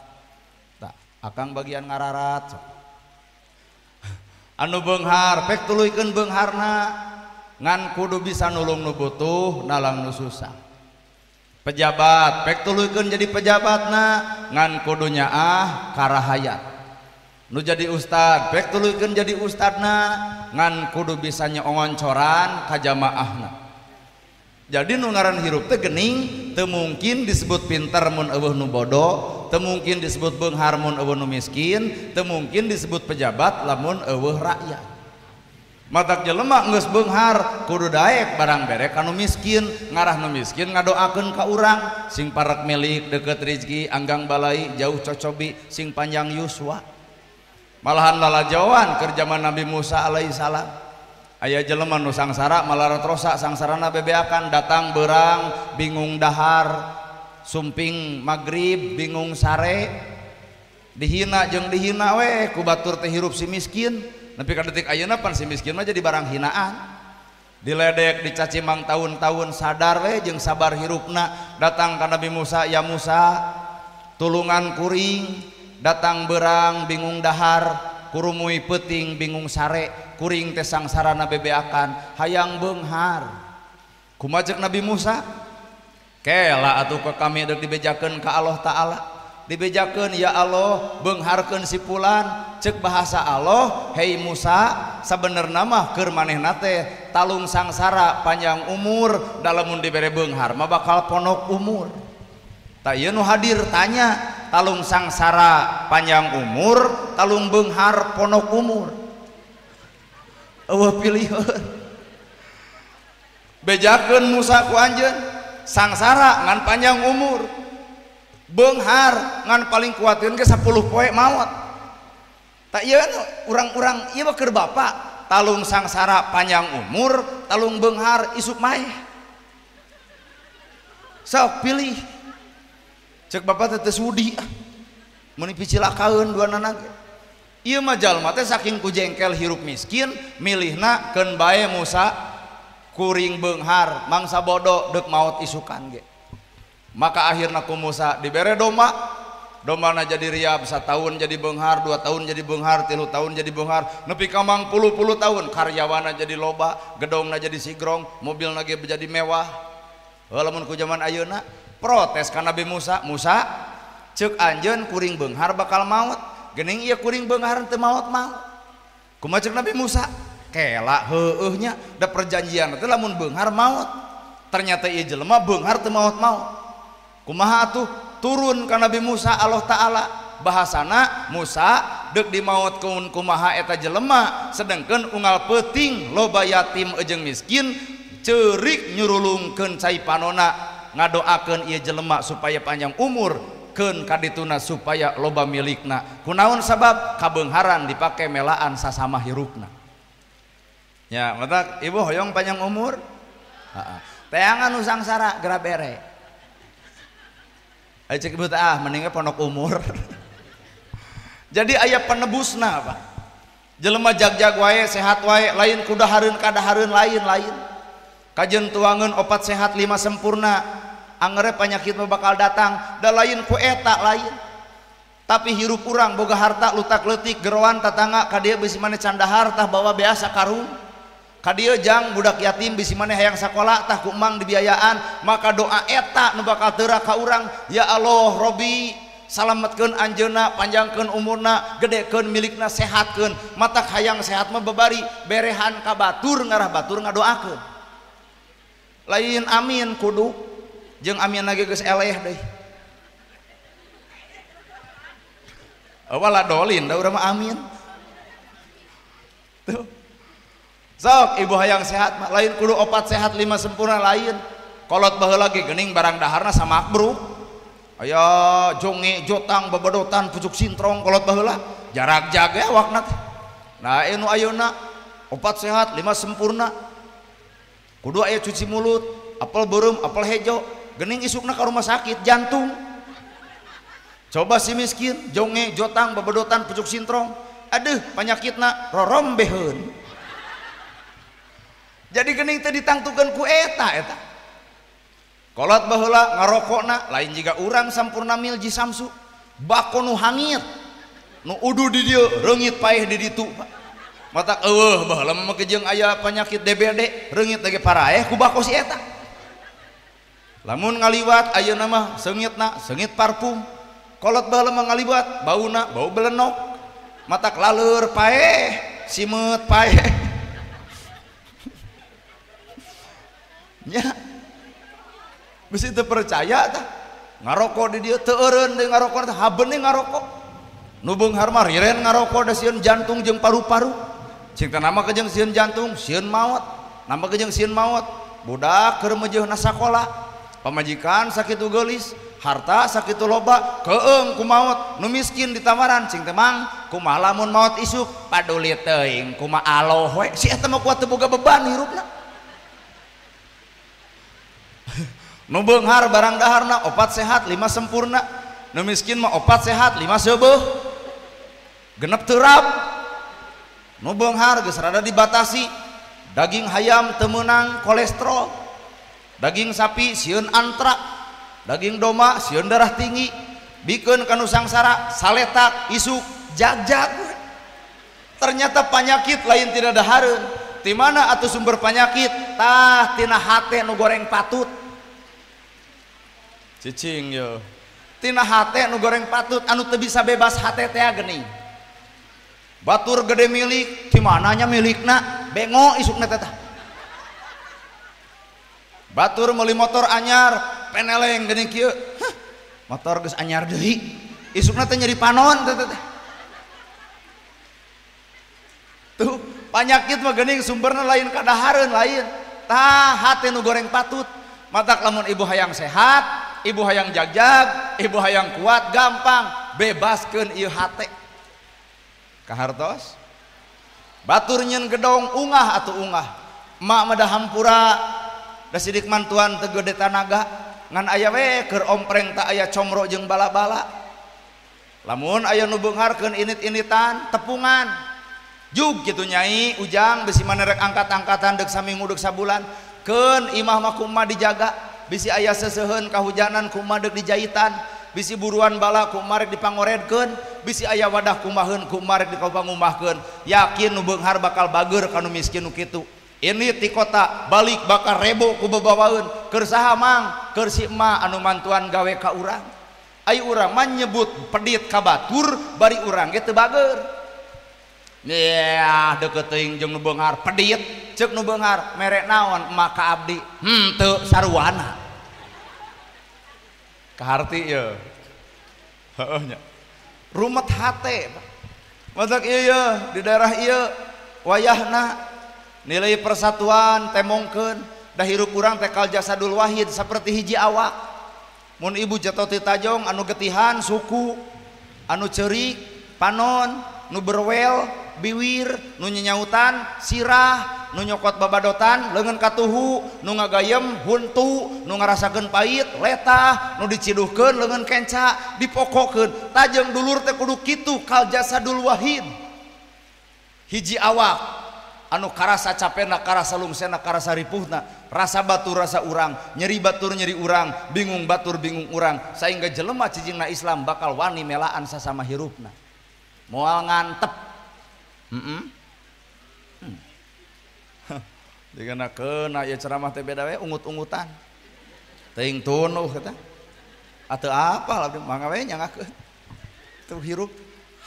Tah akang bagian ngararat sok. Anu beunghar pek tuluykeun beungharna ngan kudu bisa nulung nu butuh nalang nu susah. Pejabat pek tuluykeun jadi pejabatna ngan kudu nyaah karahayat. Nu jadi ustad pek tuluykeun jadi ustadna ngan kudu bisa nyeongoncoran ka jamaahna. Jadi nu ngaran hirup teh geuning teu mungkin disebut pinter mun eueuh nu bodoh, teu mungkin disebut beunghar mun eueuh nu miskin, teu mungkin disebut pejabat lamun eueuh rakyat. Matak jelema geus beunghar kudu daek barang bere ka nu miskin, ngarah nu miskin ngadoakeun ka urang sing parek milik deukeut rezeki anggang balai jauh cocobi sing panjang yuswa. Malahan lalajoan keur jaman Nabi Musa alaihi salam. Aya jelema nu sangsara malarat rosa sangsarana bebeakan datang berang bingung dahar sumping magrib bingung sare dihina jeung dihina we ku batur teh hirup si miskin. Nepi ka detik ayeuna pan si miskin mah jadi barang hinaan diledek dicaci mang tahun-tahun sadar we jeung sabar hirupna datang ka Nabi Musa ya Musa tulungan kuring datang berang bingung dahar kurumui peuting bingung sare kuring teh sangsarana bebeakan hayang beunghar. Kumaha ceuk Nabi Musa kela atuh ka kami deuk dibejakeun ka Allah Ta'ala dibejakeun ya Allah beungharkeun si fulan. Cek bahasa Allah hei Musa sabenerna mah keur manehna teh talung sangsara panjang umur dalamun dibere beunghar mah bakal ponok umur. Tah ieu nu hadir tanya talung sangsara panjang umur talung beunghar ponok umur. Eueuh pilihan. Bejakeun Musa ku anjeun sangsara ngan panjang umur beunghar ngan paling kuatin ge 10 poe maot. Tak ieu urang-urang ieu mah keur bapak Talung sangsara panjang umur, talung beunghar isuk maeh. Sok pilih. Cek bapak teh teu sudi ah. Meuni picilakaeun duanana ge. Ieu mah jalma teh saking ku jengkel hirup miskin, milihna keun bae Musa kuring beunghar, mangsa bodoh deuk maot isukan ge. Maka akhirna ku Musa dibere domba, dombana jadi riab, satahun jadi beunghar, 2 tahun jadi beunghar, 3 tahun jadi beunghar, nepi ka mangpuluh-puluh tahun karyawana jadi loba, gedongna jadi sigrong, mobilna ge jadi mewah. Heuh lamun ku zaman ayeuna protes ka Nabi Musa, Musa ceuk anjeun kuring beunghar bakal maot, geuning ieu kuring beunghar teu maot-maot. Kumaha ceuk Nabi Musa? Kela heueuh nya, da perjanjian teh lamun beunghar maot. Ternyata ieu jelema beunghar teu maot-maot. Kumaha atuh? Turun ka Nabi Musa Allah Ta'ala, bahasana Musa deuk dimaotkeun kumaha eta jelema, sedengkeun unggal peuting loba yatim jeung miskin ceurik nyurulungkeun cai panona ngadoakeun ieu jelema supaya panjang umur, keun kadituna supaya loba milikna. Kunaon sabab kabeungharan dipake melaan sasama hirupna. Ya, matak ibu hoyong panjang umur? Heeh. Teangan nu sangsara geura bere. Ayo cek ibu ah mendingnya pondok umur. Jadi aya penebusna Pak. Jelema jag-jag wae sehat wae lain kudahareun kadahareun lain-lain. Kajen tuangeun 4 sehat 5 sempurna. Angere penyakit mah bakal datang da lain ku eta lain. Tapi hirup urang boga harta lutak leutik geroan tatangga ka dieu bisi maneh can dahar tah bawa beasa karung. Ka dieu jang budak yatim bisi maneh hayang sakola tah ku emang dibiayaan, maka doa eta nu bakal teurak ka urang, ya Allah Robi salametkeun anjeunna, panjangkeun umurna, gedekeun milikna, sehatkeun. Matak hayang sehat mah babari berehan ka batur ngarah batur ngadoakeun. Lain amin kudu jeung amin lagi geus eleh deui. Wala dolin da urang mah amin. Tuh. Sok ibu hayang sehat mah lain kudu 4 sehat 5 sempurna lain. Kolot baheula ge geuning barang daharna samakbruk. Aya jonge jotang babadotan pucuk sintrong kolot baheula jarak jaga awakna teh. Nah anu ayeuna 4 sehat 5 sempurna. Kudu aya cuci mulut, apel beureum, apel hejo, geuning isukna ka rumah sakit jantung. Coba si miskin jonge jotang babadotan pucuk sintrong, aduh panyakitna rorombeheun. Jadi geuning teh ditangtukeun ku eta eta. Kolot baheula ngarokokna lain jiga urang sampurna milji samsu, bako nu hangit, nu uduh di dieu reungit paeh di ditu Pak. Matak eueuh baheula mah jeung aya penyakit DBD reungit lagi paraeh ku bako si eta. Lamun ngaliwat ayeuna mah seungitna seungit parfum. Kolot baheula mah ngaliwat bauna bau belenok. Matak laleur paeh, simeut paeh. Nya. Bisi teu percaya tah. Ngarokok di dieu teu eureun deui ngarokok teh habeun ngarokok. Nu beunghar mah riren ngarokok da sieun jantung jeung paru-paru. Cing teh nama kejeng sieun jantung, sieun maot. Nama kejeng sieun maot. Budak keur meujeuhna sakola, pamajikan sakitu geulis, harta sakitu loba, keung ku maot. Nu miskin ditawaran cing teh mang, kumaha lamun maot isuk, paduli teuing kumaha aloh we. Si eta mah kuat teu boga beban hirupna. Nu beunghar barang daharna 4 sehat 5 sempurna. Nu miskin mah 4 sehat 5 seubeuh. Genep terap. Nu beunghar geus rada dibatasi. Daging hayam teu meunang kolesterol. Daging sapi sieun antrak. Daging domba sieun darah tinggi. Bikeun ka nu sangsara saletak isuk jag-jag. Ternyata penyakit lain tina dahareun. Ti mana atuh sumber penyakit? Tah tina hate nu goreng patut. Cicing yo. Tina hate nu goreng patut anu teu bisa bebas hate teh geuning. Batur gede milik, di mananya milikna, bengo isukna teh tah. Batur meuli motor anyar, peneleng geuning kieu. Hah, motor geus anyar deui. Isukna teh nyeri panon teh teh. Tuh, panyakit mah geuning sumberna lain kadahareun lain. Tah hate nu goreng patut. Matak lamun ibu hayang sehat, ibu hayang jagjag, ibu hayang kuat, gampang bebaskeun ieu hate. Kahartos? Batur nyeun gedong ungah atuh ungah. Emak mah da hampura da sidik mantuan teu gede tanaga ngan aya we keur ompreng tak aya comro jeung bala-bala. Lamun aya nu beungharkeun init-initan tepungan. Jug kitu nyai ujang bisi manerek angkat-angkatan deuk saminggu deuk sabulan. Keun imah mah kumaha dijaga, bisi aya seseuheun kahujanan kumaha deuk dijaitan, bisi buruan bala kumaha rek dipangoredkeun, bisi aya wadah kumaheun kumaha rek dipangumahkeun. Yakin nu beunghar bakal bager ka nu miskin nu kitu. Ini ti kota balik bakal rebo ku bebawaeun. Keur saha mang? Keur si emak anu mantuan gawe ka urang. Ai urang mah nyebut pedit ka batur bari urang ge teu bager. Yah deukeut teuing jeung nu beunghar pedit, ceuk nu beunghar mere naon emak ka abdi? Henteu saruana. Kaharti ye. Heueuh nya. Rumet hate. Matak ieu ye di daerah ieu wayahna nilai persatuan temongkeun da hirup urang teh kal jasadul wahid seperti hiji awak. Mun ibu jatuh ti tajong anu getihan suku, anu ceurik panon, nu berwel biwir, nu nyenyautan sirah, nu nyokot babadotan leungeun katuhu, nu ngagayem huntu, nu ngarasakeun pait letah, nu diciduhkeun leungeun kenca, dipokokeun. Tajeng dulur teh kudu kitu kal jasadul wahid. Hiji awak anu karasa capena, karasa lungsena, karasa ripuhna, rasa batur rasa urang, nyeri batur nyeri urang, bingung batur bingung urang, sehingga jelema cicingna Islam bakal wani melaan sasama hirupna. Moal ngantep. Dikena keuna ieu ceramah teh beda we ungut-ungutan. Teuing tunuh eta. Atau apa abdi mangga we nyangakeun. Teu hirup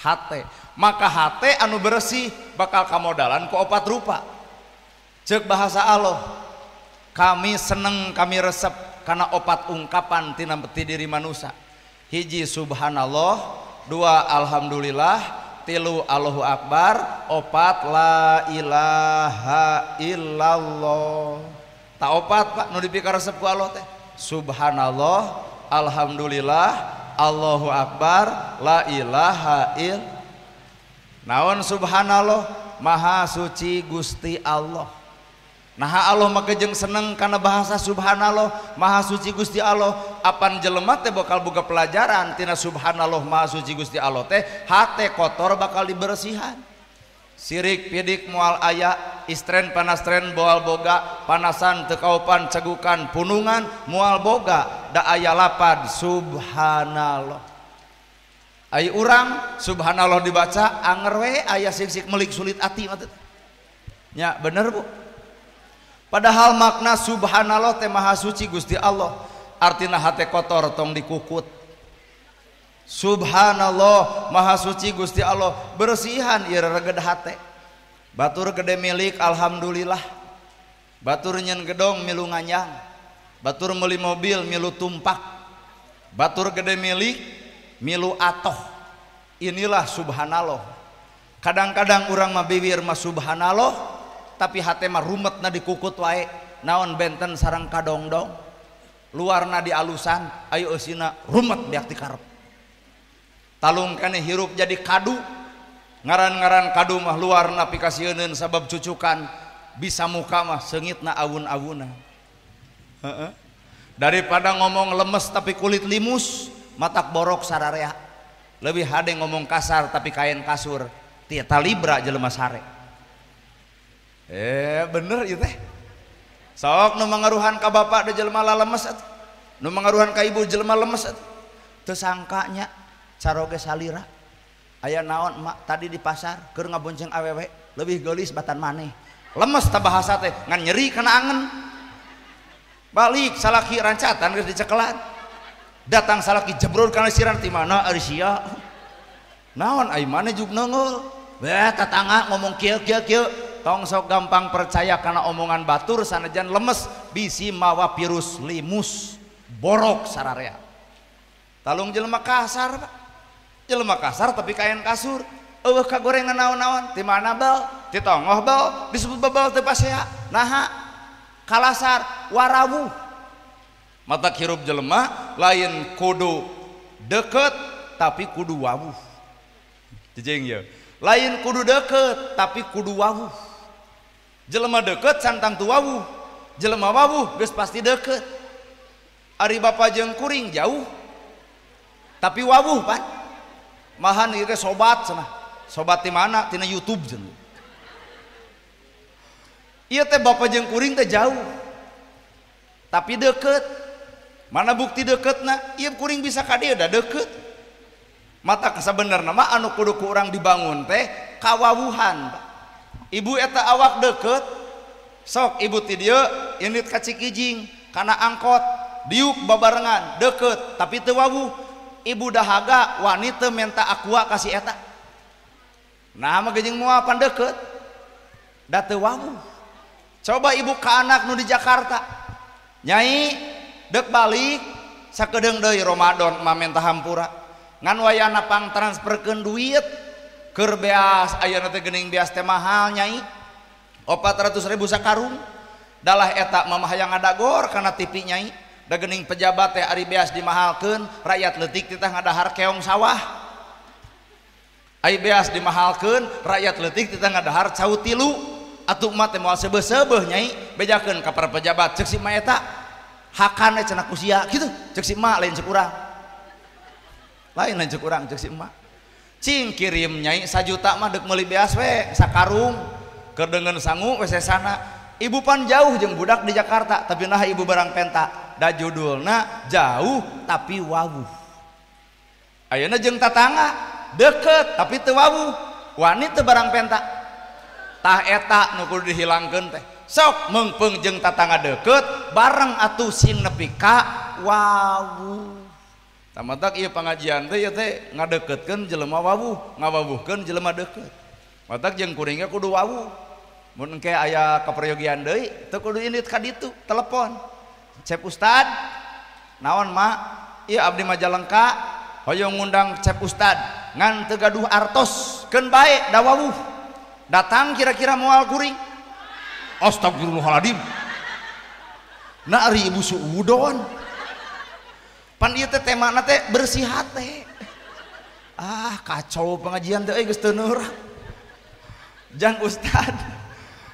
hate. Maka hate anu bersih bakal kamodalan ku opat rupa. Ceuk bahasa Allah, kami seneng kami resep karena opat ungkapan tina ti diri manusia. Hiji subhanallah, dua alhamdulillah, tilu Allahu akbar, opat la ilaha illallah. Tak opat Pak nu dipikaresep ku Allah teh. Subhanallah, alhamdulillah, Allahu akbar, la ilaha il. Naon subhanallah? Maha suci Gusti Allah. Nah Allah mah jeung seneng kana bahasa subhanallah, maha suci Gusti Allah. Apan jelema teh bakal boga pelajaran tina subhanallah maha suci Gusti Allah teh, hate kotor bakal dibersihan. Sirik pidik moal aya, istren panastren boal boga, panasan teu kaupan cegukan punungan moal boga, da aya lapad subhanallah. Ai urang subhanallah dibaca anger we aya sik-sik melik sulit ati mah teh. Nya bener Bu. Padahal makna subhanallah teh maha suci Gusti Allah, artina hate kotor tong dikukut. Subhanallah maha suci Gusti Allah, bersihan ieu reged hate. Batur gede milik alhamdulillah. Batur nyen gedong milu nganyang. Batur meuli mobil milu tumpak. Batur gede milik milu atoh. Inilah subhanallah. Kadang-kadang urang mah biwir mah subhanallah, tapi hate mah rumetna dikukut wae. Naon benten sareng kadongdong, luarna dialusan, ayo eusina rumet biak dikarep. Talung kene hirup jadi kadu, ngaran-ngaran kadu mah luarna pikasieuneun sabab cucukan, bisa muka mah seungitna awun-awuna. Heeh. Daripada ngomong lemes tapi kulit limus, matak borok sararea. Lebih hade ngomong kasar tapi kain kasur, ti talibra jelema sare. Bener ieu teh. Sok nu mangaruhan ka bapak da jelema lalemes atuh. Nu mangaruhan ka ibu jelema lemes atuh. Teu sangkanya caroge salira. Aya naon emak tadi di pasar keur ngabonceng awewe leuwih geulis batan maneh. Lemes ta bahasa teh ngan nyeri kana angen. Balik salaki rancatan geus dicekelan. Datang salaki jebrur kana siran ti mana ari sia. Naon ai maneh juk neunggeul. Weh tatangga ngomong kieu kieu kieu. Tong sok gampang percaya karena omongan batur sanajan lemes bisi mawa virus limus borok sararea. Talung jelema kasar Pak. Jelema kasar tapi kain kasur. Eueuh kagorengan naon-naon ti mana bel, ti tongoh bel, disebut bebel teu pasea. Naha kalasar warawuh. Mata hirup jelema lain kudu deket tapi kudu wawuh. Cicing ye. Lain kudu deket tapi kudu wawuh. Jelema deket santang tu wawuh, jelema wawuh geus pasti deket. Ari bapa jeung kuring jauh tapi wawuh pan. Mahan ieu teh sobat cenah. Sobat di mana? Tina YouTube cenah. Ieu teh bapa jeung kuring teh jauh tapi deket. Mana bukti deketna? Ieu kuring bisa ka dieu da deket. Mata kasabenerna mah anu kudu ku urang dibangun teh kawawuhan. Ibu eta awak deket, sok ibu ti dieu indit ka Cikijing kana angkot diuk babarengan deket tapi teu wawuh. Ibu dahaga wani teu menta aqua ka si eta. Nah mah geuning moal pan deket da teu wawuh. Coba ibu ka anak nu di Jakarta, nyai dek balik sakedeung deui Ramadan mah menta hampura ngan wayahna pang transferkeun duit keur beas ayeuna teh geuning beas teh mahal nyai 400.000 sakarung dalah eta mah hayang ngadagor kana TV nyai da geuning pejabat teh ari beas dimahalkeun rakyat leutik titah ngadahar keong sawah, ari beas dimahalkeun rakyat leutik titah ngadahar cau tilu atuh mah teh moal seubeuh-seubeuh nyai bejakeun ka para pejabat ceuk si ma eta hakane cenah ku sia kitu ceuk si ma lain ceuk urang, lain lain ceuk urang ceuk si emak. Cing kirim nyai 1 juta mah dek meuli beas we sakarung keur deungeun sangu we sesana. Ibu pan jauh jeung budak di Jakarta tapi nah ibu barang penta da judulna jauh tapi wawuh. Ayeuna jeung tatangga deket tapi teu wawuh, wani teu barang penta. Tah eta nu kudu dihilangkeun teh. Sok meungpeung jeung tatangga deket bareng atuh sing nepi ka wawuh. Tamatak ieu pangajian teh ieu teh ngadeukeutkeun jelema wawuh, ngawawuhkeun jelema deukeut. Matak jeung kuringnya kudu wawuh. Mun engke aya kaperyogian deui teu kudu indit ka ditu, telepon. Cep Ustad, naon mak? Ieu abdi Majalengka hoyong ngundang Cep Ustad ngan teu gaduh artos, keun bae da wawuh. Datang kira-kira moal kuring. Astagfirullahaladzim. Nah ari ibu suudon. Pan ieu teh temana teh bersih hate. Ah kacau pengajian teh euy geus teu neurang. Jang Ustad.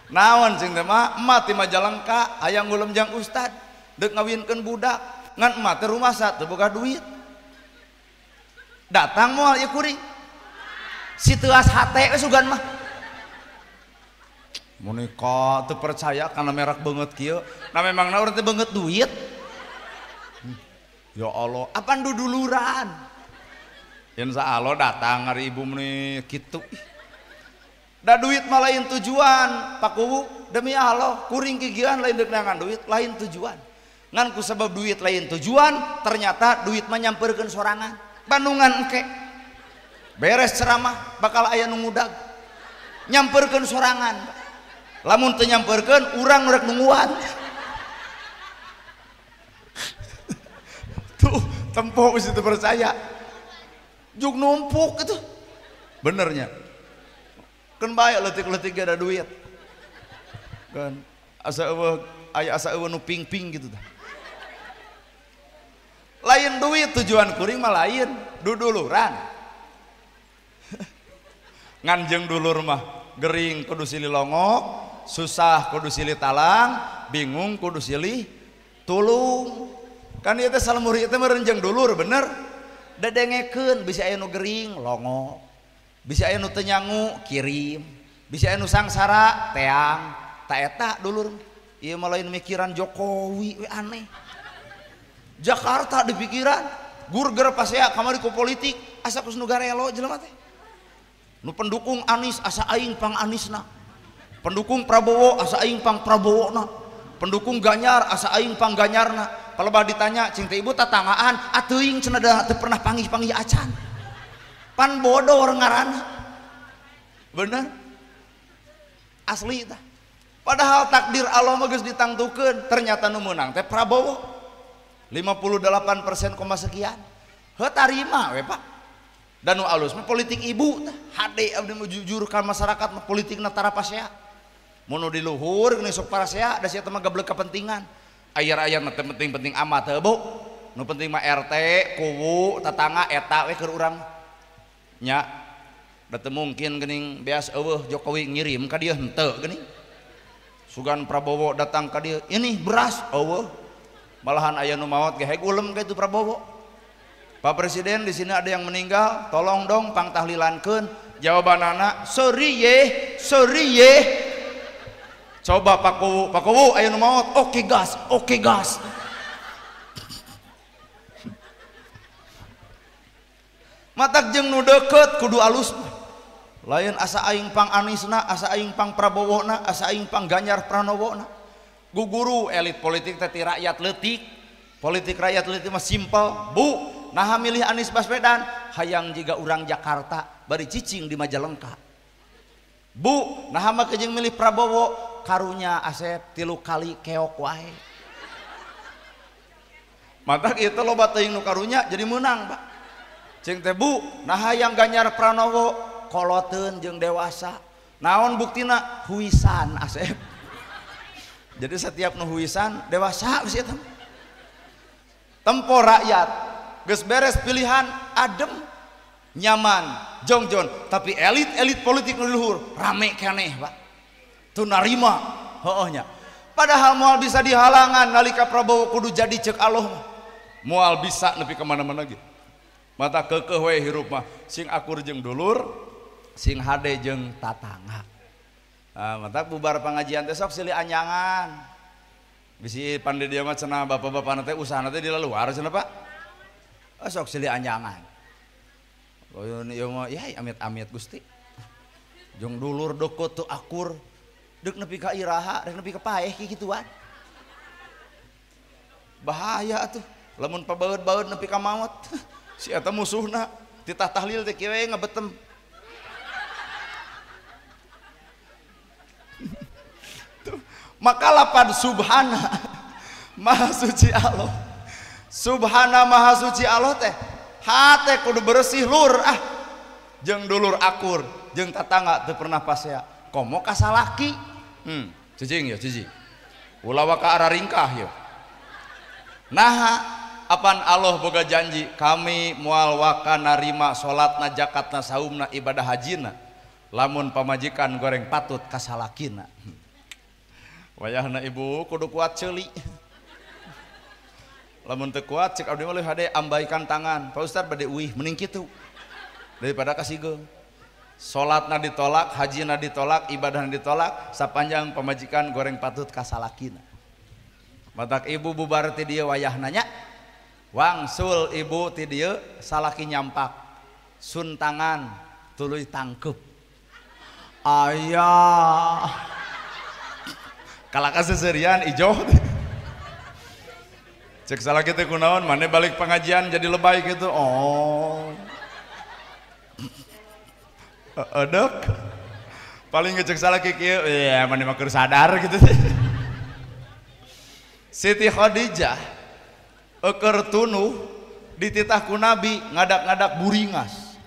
Naon cing teh mah emak ti Majalengka hayang ngulem jang Ustad deuk ngawinkeun budak ngan emak teh rumasa teu boga duit. Datang moal ieu kuring. Si teuas hate we sugan mah. Monika teu percaya kana merek beungeut kieu. Nah memangna urang teh beungeut duit. Ya Allah, apaan duduluran? Insya Allah datang hari ibu meni kitu. Da duit mah lain tujuan, Pak Kuwu, demi Allah, kuring kigian lain deuk neangan duit, lain tujuan. Ngan ku sebab duit lain tujuan, ternyata duit mah nyamperkeun sorangan. Bandungan engke. Beres ceramah bakal aya nu ngudag. Nyamperkeun sorangan. Lamun teu nyamperkeun urang nu rek nungguan. Tuh tempo mesti percaya juk numpuk itu benernya kan baik letik-letik gak ada duit kan asa eueuh aya asa eueuh nu ping-ping gitu tah. Lain duit tujuan kuring mah lain duduluran. Ngan jeung dulur mah gering kudu silih longok, susah kudu silih talang, bingung kudu silih tulung. Kan ieu teh salemur ieu teh meureun jeung dulur bener. Dadengekeun bisa aya nu gering longok, bisa aya nu teu nyangu kirim, bisa aya nu sangsara teang. Ta eta dulur ieu mah lain mikiran Jokowi we aneh. Jakarta dipikiran, gurger pasea kamari ku politik asa kus nu garelo jelema teh. Nu pendukung Anies asa aing pang Anisna, pendukung Prabowo asa aing pang Prabowona, pendukung Ganjar asa aing pang Ganjarna. Palebah ditanya cing teh ibu tatanggaan atuing cenah da teu pernah panggih-panggih acan. Pan bodor ngaranna. Bener? Asli tah. Padahal takdir Allah mah geus ditangtukeun, ternyata nu meunang teh Prabowo. 58% koma sekian. Heuh tarima we Pak. Dan nu alus mah politik ibu tah. Hade abdi mah jujur ka masyarakat mah politikna tara pasea. Mun nu di luhur geus sok parasea da sia teh mah gablek kepentingan. Ayar-ayar mah teu penting-penting amat heuh Bu. Nu penting mah RT, kuwu, tetangga eta we keur urang. Nya. Da teu mungkin geuning beas eueuh Jokowi ngirim ka dieu henteu geuning. Sugan Prabowo datang ka dieu, ini beras eueuh. Malahan aya nu maot ge heg ulem ka itu Prabowo. Pak Presiden di sini ada yang meninggal, tolong dong pangtahlilankeun. Jawabanana seuri ye, seuri ye. Coba Pak Kuwu, Pak Kuwu aya nu maot, oke gas, oke gas. Matak jeung nu deukeut kudu alus. Lain asa aing pang Anisna, asa aing pang Prabowona, asa aing pang Ganjar Pranowona. Guguru elit politik teh ti rakyat leutik. Politik rakyat leutik mah simpel. Bu, naha milih Anies Baswedan, hayang jiga urang Jakarta bari cicing di Majalengka. Bu, naha mah jeung milih Prabowo, karunya Asep 3 kali keok wae. Matak ieu teh loba teuing nu karunya jadi meunang, Pak. Cing teh Bu, naha yang Ganjar Pranowo koloteun jeung dewasa. Naon buktina? Huisan Asep. Jadi setiap nu huisan dewasa geus eta. Tempo rakyat geus beres pilihan adem nyaman jongjon, tapi elit-elit politik nu luhur rame keneh, Pak. Teu narima heueuh nya. Padahal moal bisa dihalangan nalika Prabowo kudu jadi ceuk Allah mah. Moal bisa nepi ka mana-mana ge. Mata kekeh we hirup mah sing akur jeung dulur, sing hade jeung tatangga. Nah, mata bubar pengajian teh sok silih anyangan. Bisi pande dia mah cenah bapak-bapana teh usahana teh di luar cenah Pak. Oh, sok silih anyangan. Lamun ieu mah ya amit-amit Gusti. Jeung dulur deukeut teu akur, deuk nepi ka iraha, rek nepi ka paeh kikituan. Bahaya atuh lamun pabaeud-baeud nepi ka maot. Si eta musuhna titah tahlil teh kieu we ngabetem. Maka lapad subhana maha suci Allah. Subhana maha suci Allah teh hate kudu bersih lur ah. Jeung dulur akur, jeung tatangga teu pernah pasea. Komo ka salaki. Cicing ya cicing. Ulah waka araringkah yeuh. Naha apan Allah boga janji kami moal waka narima salatna, zakatna, saumna, ibadah hajina lamun pamajikan goreng patut ka salakina. Wayahna ibu kudu kuat ceuli. Lamun teu kuat cek abdi mah leuwih hade ambaikan tangan. Pak Ustad bade uih mending kitu daripada kasigeung. Salatna ditolak, hajina ditolak, ibadahna ditolak sapanjang pamajikan goreng patut ka salakina. Matak ibu bubar ti dieu wayahna nya. Wangsul ibu ti dieu salaki nyampak sun tangan tuluy tangkep. Ayah kalaka seserian ijo. Cek salaki teh kunaon mane balik pengajian jadi lebay gitu. Oh. Edek. Paling ngecek salaki kieu, ya mane mah keur sadar gitu. Siti Khadijah eukeur tunuh dititah ku Nabi ngadak-ngadak buringas.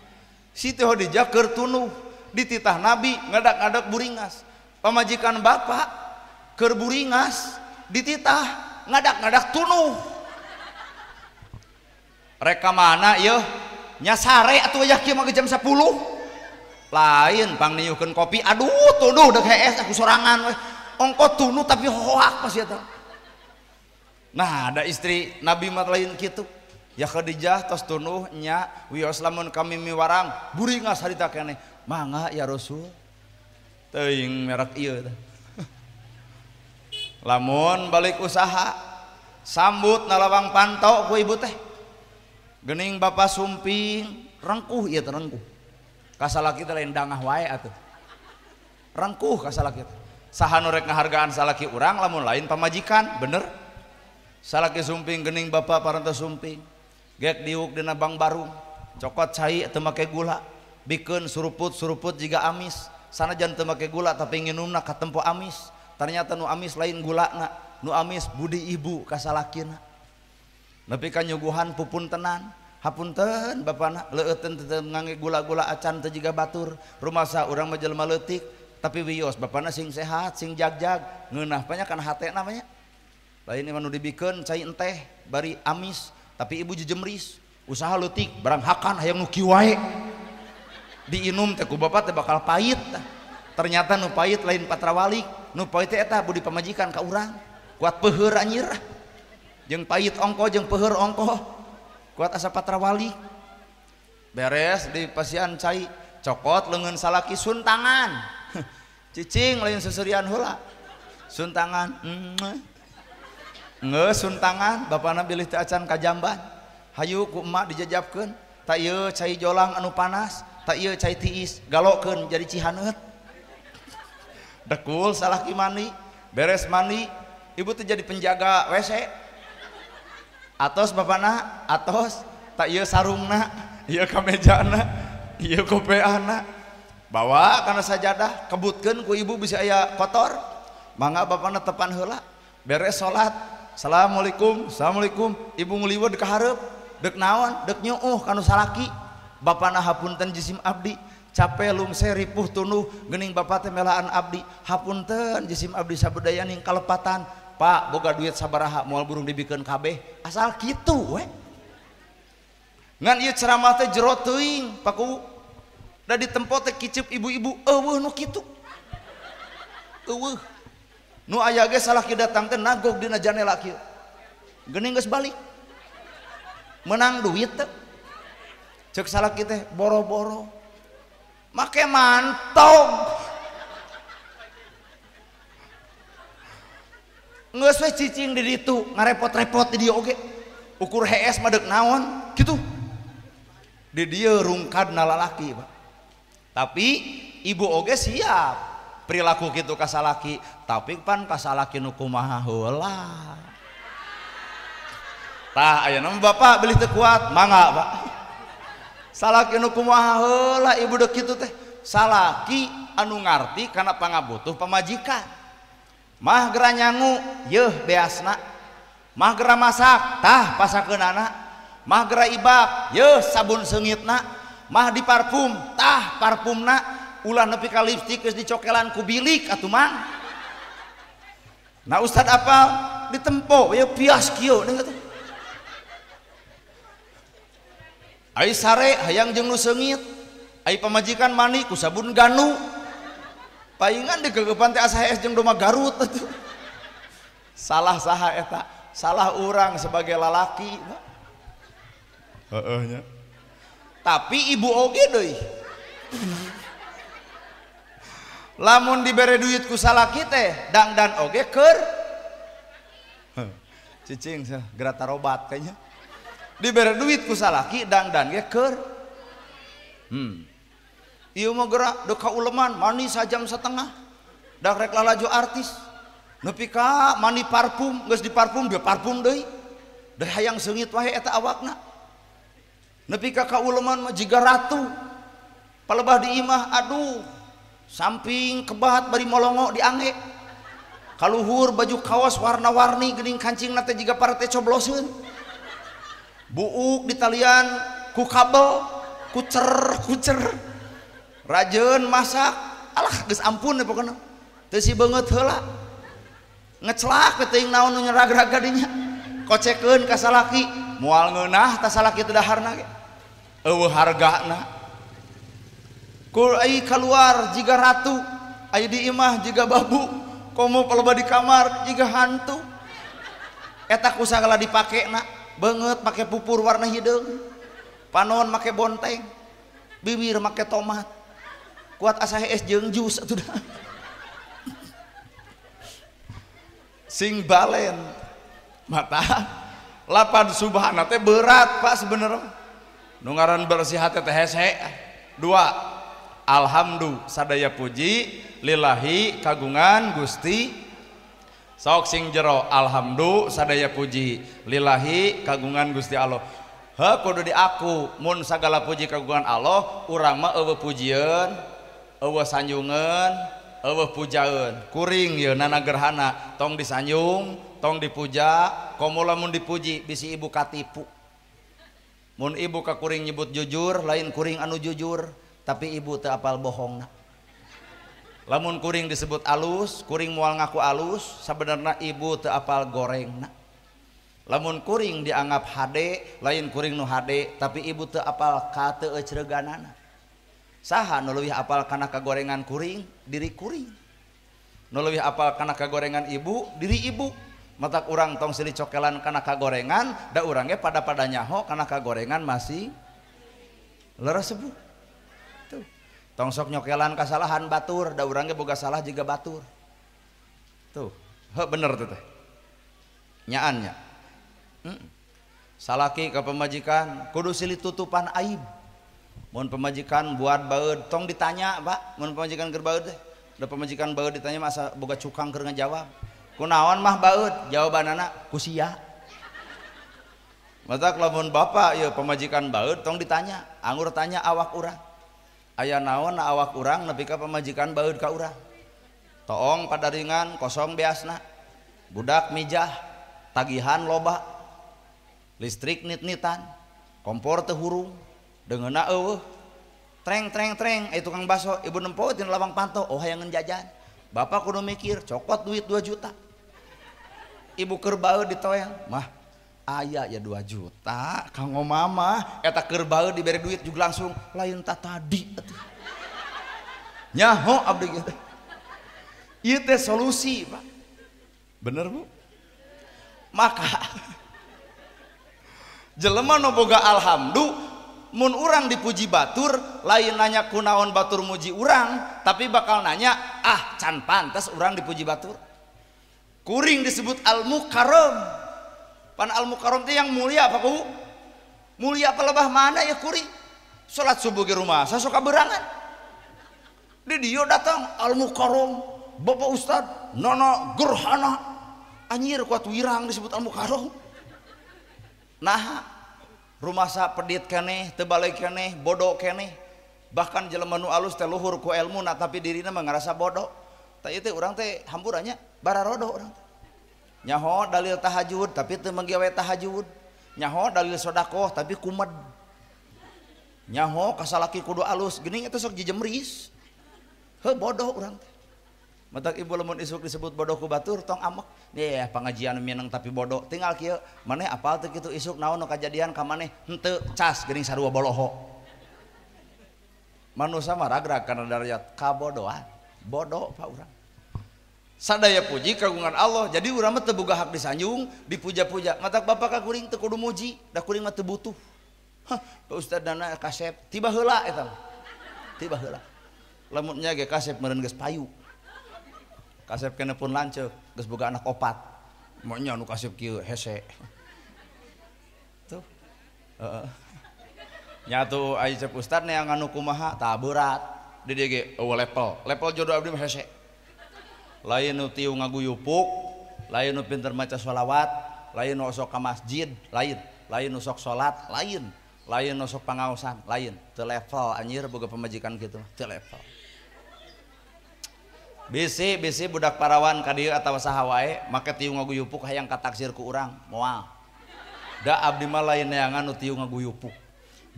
Siti Khadijah keur tunuh dititah Nabi ngadak-ngadak buringas. Pamajikan bapak keur buringas dititah ngadak-ngadak tunuh. Reka mana yeuh nya sare atuh aya kieu mah jam 10. Lain pangniuhkeun kopi, aduh tunuh deuk hees aku sorangan we. Ongko tunuh tapi hoak pasti eta. Nah, ada istri Nabi mah lain kitu. Ya Khadijah tos tunuh nya wios lamun kami miwarang buringas harita keneh. Mangga ya Rasul. Teuing merek ieu teh. Lamun balik usaha sambut nalawang pantau ku ibu teh. Geuning bapak sumping rengkuh ieu teh rengkuh. Ka salaki teh lain dangah wae atuh. Rengkuh ka salaki teh. Saha nu rek ngahargaan salaki urang lamun lain pamajikan, bener? Salaki sumping geuning bapak parantos sumping. Gek diuk dina bang barung, cokot cai teu make gula, bikeun suruput-suruput jiga amis. Sanajan teu make gula tapi nginumna katempo amis. Ternyata nu amis lain gulana, nu amis budi ibu ka salakina. Nepi ka nyuguhan pupuntenan, hapunten bapana leueuten teu ngangge gula-gula acan teu jiga batur. Rumasa urang mah jelema leutik tapi wios bapana sing sehat, sing jagjag, ngeunah banyak kana hatena mah nya. Lain mah nu dibikeun cai enteh bari amis tapi ibu jejemris, usaha leutik barang hakan hayang nu kieu wae. Diinum teh ku bapak teh bakal pahit. Ternyata nu pahit lain patrawalik, nu pahit teh eta budi pamajikan ka urang. Kuat peuheur anjir. Jeung pahit ongko jeung peuheur ongko. Kuat asa patrawalik. Beres di pasian cai, cokot leungeun salaki suntangan. Cicing lain seserian heula. Suntangan. Geus suntangan, bapana bilih teu acan ka jamban. Hayu ku emak dijajabkeun. Tak ieu cai jolang anu panas, tak ieu cai tiis, galokeun jadi cihaneut. Dekul salaki mandi, beres mandi, ibu teh jadi penjaga WC. Atos bapana, atos, tak ieu sarungna, ieu kamejana, ieu kopeana. Bawa kana sajadah, kebutkeun ku ibu bisa aya kotor. Mangga bapana tepan heula, beres salat. Assalamualaikum, assalamualaikum. Ibu nguliwet ka hareup. Dek naon, dek nyuuh kanu salaki. Bapana hapunten jisim abdi, capek lungse ripuh tunuh geuning bapa teh melaan abdi. Hapunten jisim abdi sabudayaning kalepatan. Pak, boga duit sabaraha moal burung dibikeun kabeh. Asal kitu we. Ngan ieu ceramah teh jero teuing, Pak Kuwu. Da ditempo teh kiceup ibu-ibu eueuh nu kitu. Eueuh. Nu aya ge salaki datang teh nagog dina janela kieu. Geuning geus balik. Menang duit teh. Cek salaki teh boro-boro make mantog. Geus we cicing di ditu ngarepot-repot di dieu oge. Ukur hees mah deuk naon kitu. Di dieu rungkadna lalaki, Pak. Tapi ibu oge siap perilaku kitu ka salaki, tapi pan ka salaki nu kumaha heula. Tah ayeuna mah bapak bilih teu kuat, mangga Pak. Salaki nu kumaha heula ibu deuk kitu teh. Salaki anu ngarti kana pangabutuh pamajikan. Mah gera nyangu, yeuh beasna. Mah gera masak, tah pasakeunana. Mah gera ibak, yeuh sabun seungitna. Mah diparfum, tah parfumna. Ulah nepi ka lipstik geus dicokelan ku bilik atuh mang. Nah ustad apal ditempo yeuh pias kieu deung teh. Ai sare hayang jeung nu seungit, ai pamajikan mandi ku sabun ganu. Paingan digegepan teh asa hees jeung domba Garut atuh. Salah saha eta? Salah urang sebagai lalaki. Heeh nya. Tapi ibu oge deui. Lamun dibere duit ku salaki teh dangdan oge keur. Cicing geura tarobat kayaknya. Dibere duit ku salaki dangdan ge keur. Ieu mah geura deuk ka uleman mandi sajam setengah. Da rek lalajo artis. Nepi ka mandi parfum, geus diparfum dia parfum deui. Da hayang seungit wae eta awakna. Nepi ka kauleman mah jiga ratu. Palebah di imah aduh samping kebat bari molongo diangge. Kaluhur baju kaos warna-warni geuning kancingna teh jiga parete cobloseun. Buuk di talian ku kabel, kucer-kucer. Rajeun masak, alah geus ampun pokona. Teu si beungeut heula. Ngecelak we teuing naon nu nyerag-raga dinya. Kocekeun ka salaki, moal ngeunah ta salaki teu daharna ge. Eueuh hargana. Ku ai kaluar jiga ratu, ai di imah jiga babu, komo palebah di kamar jiga hantu. Eta ku sagala dipakena, beungeut make pupur warna hideung, panon make bonteng, bibir make tomat. Kuat asa hees jeung jus atuh dah. Sing balen mata lapan subhana teh berat Pak sebenarnya. Nu ngaran bersih hate teh hese. Dua, alhamdulillah sadaya puji lillahi kagungan Gusti. Sok sing jero alhamdulillah sadaya puji lillahi kagungan Gusti Allah. Heuh kudu diaku mun sagala puji kagungan Allah, urang mah eueuh pujieun, eueuh sanjungeun, eueuh pujaeun. Kuring yeuna gerhana tong disanjung, tong dipuja, komo lamun dipuji bisi ibu katipu. Mun ibu ka kuring nyebut jujur, lain kuring anu jujur, tapi ibu teu apal bohongna. Lamun kuring disebut alus, kuring moal ngaku alus, sabenerna ibu teu apal gorengna. Lamun kuring dianggap hade, lain kuring nu hade, tapi ibu teu apal kateueucreuganana. Saha nu leuwih apal kana kagorengan kuring? Diri kuring. Nu leuwih apal kana kagorengan ibu? Diri ibu. Matak urang tong silih cokelan kana kagorengan, da urang ge pada-pada nyaho kana kagorengan masih leres bu. Tuh. Tong sok nyokelan kasalahan batur, da urang ge boga salah jiga batur. Tuh, heuh bener tuh teh. Nyaan nya. Salaki ka pemajikan kudu silih tutupan aib. Mun pemajikan buat baeud tong ditanya, Pak. Mun pemajikan keur baeud teh, da pemajikan baeud ditanya masa boga cukang keur ngajawab. Kunaon mah baeud? Jawabanana ku sia. Matak lamun bapak ieu pemajikan baeud tong ditanya, anggur tanya awak urang. Aya naon na awak urang nepi ka pemajikan baeud ka urang. Toong padaringan kosong beasna. Budak mijah, tagihan loba. Listrik nit-nitan, kompor teu hurung, deungeunna eueuh. Treng treng treng, aya tukang baso, ibu nempo tina lawang panto, oh hayang jajan. Bapak kudu mikir, cokot duit 2 juta. Ibu keur baeud ditoel, mah aya ya 2 juta kanggo mama, eta keur baeud dibere duit juga langsung lain ta tadi atuh. Nyaho abdi ge teh. Ieu teh solusi, Pak. Bener, Bu? Maka jelema nu boga alhamdu mun urang dipuji batur lain nanya kunaon batur muji urang, tapi bakal nanya ah can pantes urang dipuji batur. Kuring disebut al-mukarram. Pan al-mukarram teh yang mulia apa ku? Mulia apa lebah mana ya kuring? Salat subuh di rumah saya sok kaberangan. Di dieu datang al-mukarram, Bapak Ustad, Nono Gerhana. Anjir kuat wirang disebut al-mukarram. Nah, rumasa pedit keneh, teu balik keneh, bodoh keneh. Bahkan jelema nu alus teh luhur ku elmuna tapi dirina mah ngarasa bodoh. Tah ieu teh urang teh hampurannya bararodo urang teh. Nyaho dalil tahajud tapi teu manggiawe tahajud. Nyaho dalil sedekah tapi kumed. Nyaho kasalaki kudu alus geuning eta sok jejemris. Heuh bodoh urang teh. Matak ibu lamun isuk disebut bodoh ku batur tong amek. Nih pengajian mineng tapi bodoh. Tinggal kieu maneh apal teu kitu isuk naon nu kajadian ka maneh henteu cas geuning sarua boloho. Manusa mah ragrag kana darajat kabodohan. Bodoh Pak urang. Sadaya puji kagungan Allah. Jadi urang mah teu boga hak disanjung, dipuja-puja. Matak bapak ka kuring teu kudu muji, da kuring mah teu butuh. Hah, Pak Ustad dana kasep tiba heula eta mah. Tiba heula. Lamun nya ge kasep meureun geus payu. Kasep kene pun lanceuk, geus boga anak opat. Monya nu kasep kieu hese. Tuh. Heeh. Nya atuh aya cep ustad neangan nu kumaha tah berat. Di dieu ge eueuh level. Level jodoh abdi mah hese. Lain nu tiu ngaguyupuk, lain nu pinter maca sholawat, lain nu osok ka masjid, lain, lain nu sok salat, lain, lain nu sok pangaosan, lain. Teu level anjir boga pamajikan kitu, teu level. Bisi bisi budak parawan ka dieu atawa saha wae make tiu ngaguyupuk hayang kataksir ku urang moal. Da abdi mah lain neangan nu tiu ngaguyupuk.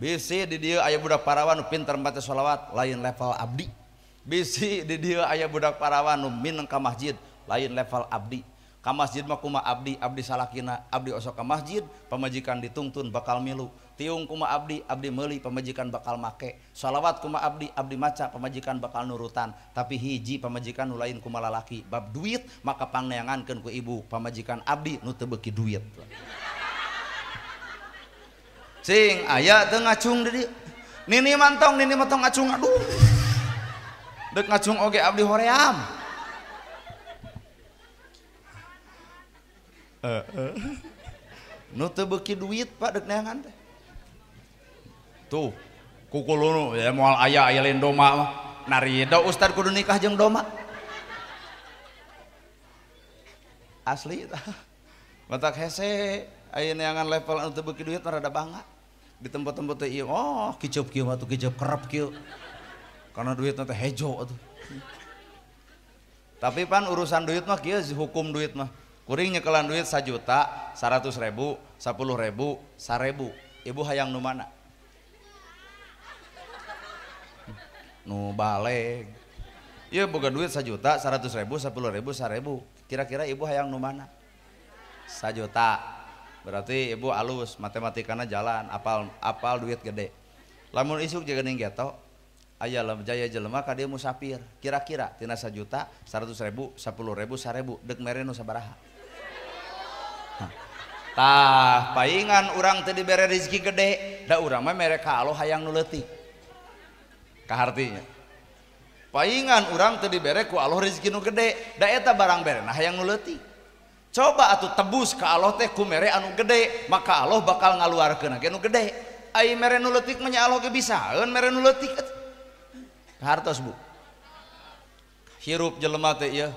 Bisi di dieu aya budak parawan nu pinter maca sholawat, lain level abdi. Bisi di dieu aya budak parawan nu mineng ka masjid, lain level abdi. Ka masjid mah kumaha abdi, abdi salakina, abdi osok ka masjid, pamajikan ditungtun bakal milu. Tiung kumaha abdi, abdi meuli, pamajikan bakal make. Shalawat kumaha abdi, abdi maca, pamajikan bakal nurutan. Tapi hiji pamajikan nu lain kumaha lalaki. Bab duit maka pangneangankeun ku ibu, pamajikan abdi nu teu beuki duit. Cing aya teu ngacung di dieu. Nini mantong ngacung aduh. Dek ngacung oge abdi hoream. Nu teu beuki duit Pak dek neangan teh. Tuh, kukulunu ya moal aya aya lain doma mah. Narido ustad kudu nikah jeung doma. Asli tah. Matak hese aya neangan level anu teu beuki duit mah rada bangga. Di tempat-tempat teh ieu oh kiceup kieu mah tuh kiceup kerep kieu. Karena duitna teh hejo atuh. Tapi pan urusan duit mah kieu hukum duit mah. Kuring nyekelan duit 1 juta, 100 ribu, 10 ribu, 1000. Ibu hayang nu mana? Nu baleg. Ieu boga duit 1 juta, 100 ribu, 10 ribu, 1000. Kira-kira ibu hayang nu mana? 1 juta. Berarti ibu alus, matematikana jalan, apal apal duit gede. Lamun isuk jeung geuning geto, Aya jaya jelema ka dieu musafir kira-kira tina 1 juta 100.000 10.000 1.000 deuk mere nu sabaraha. Tah paingan urang teu dibere rezeki gede da urang mah mere ka Allah hayang nu leutik. Kahartinya paingan urang teu dibere ku Allah rezeki nu gede da eta barang berena hayang nu leutik. Coba atuh tebus ka Allah teh ku mere anu gede maka Allah bakal ngaluarkeun ge nu gede. Ai mere nu leutik mah nya Allah ge bisaeun mere nu leutik. Hartos Bu. Hirup jelema teh ieu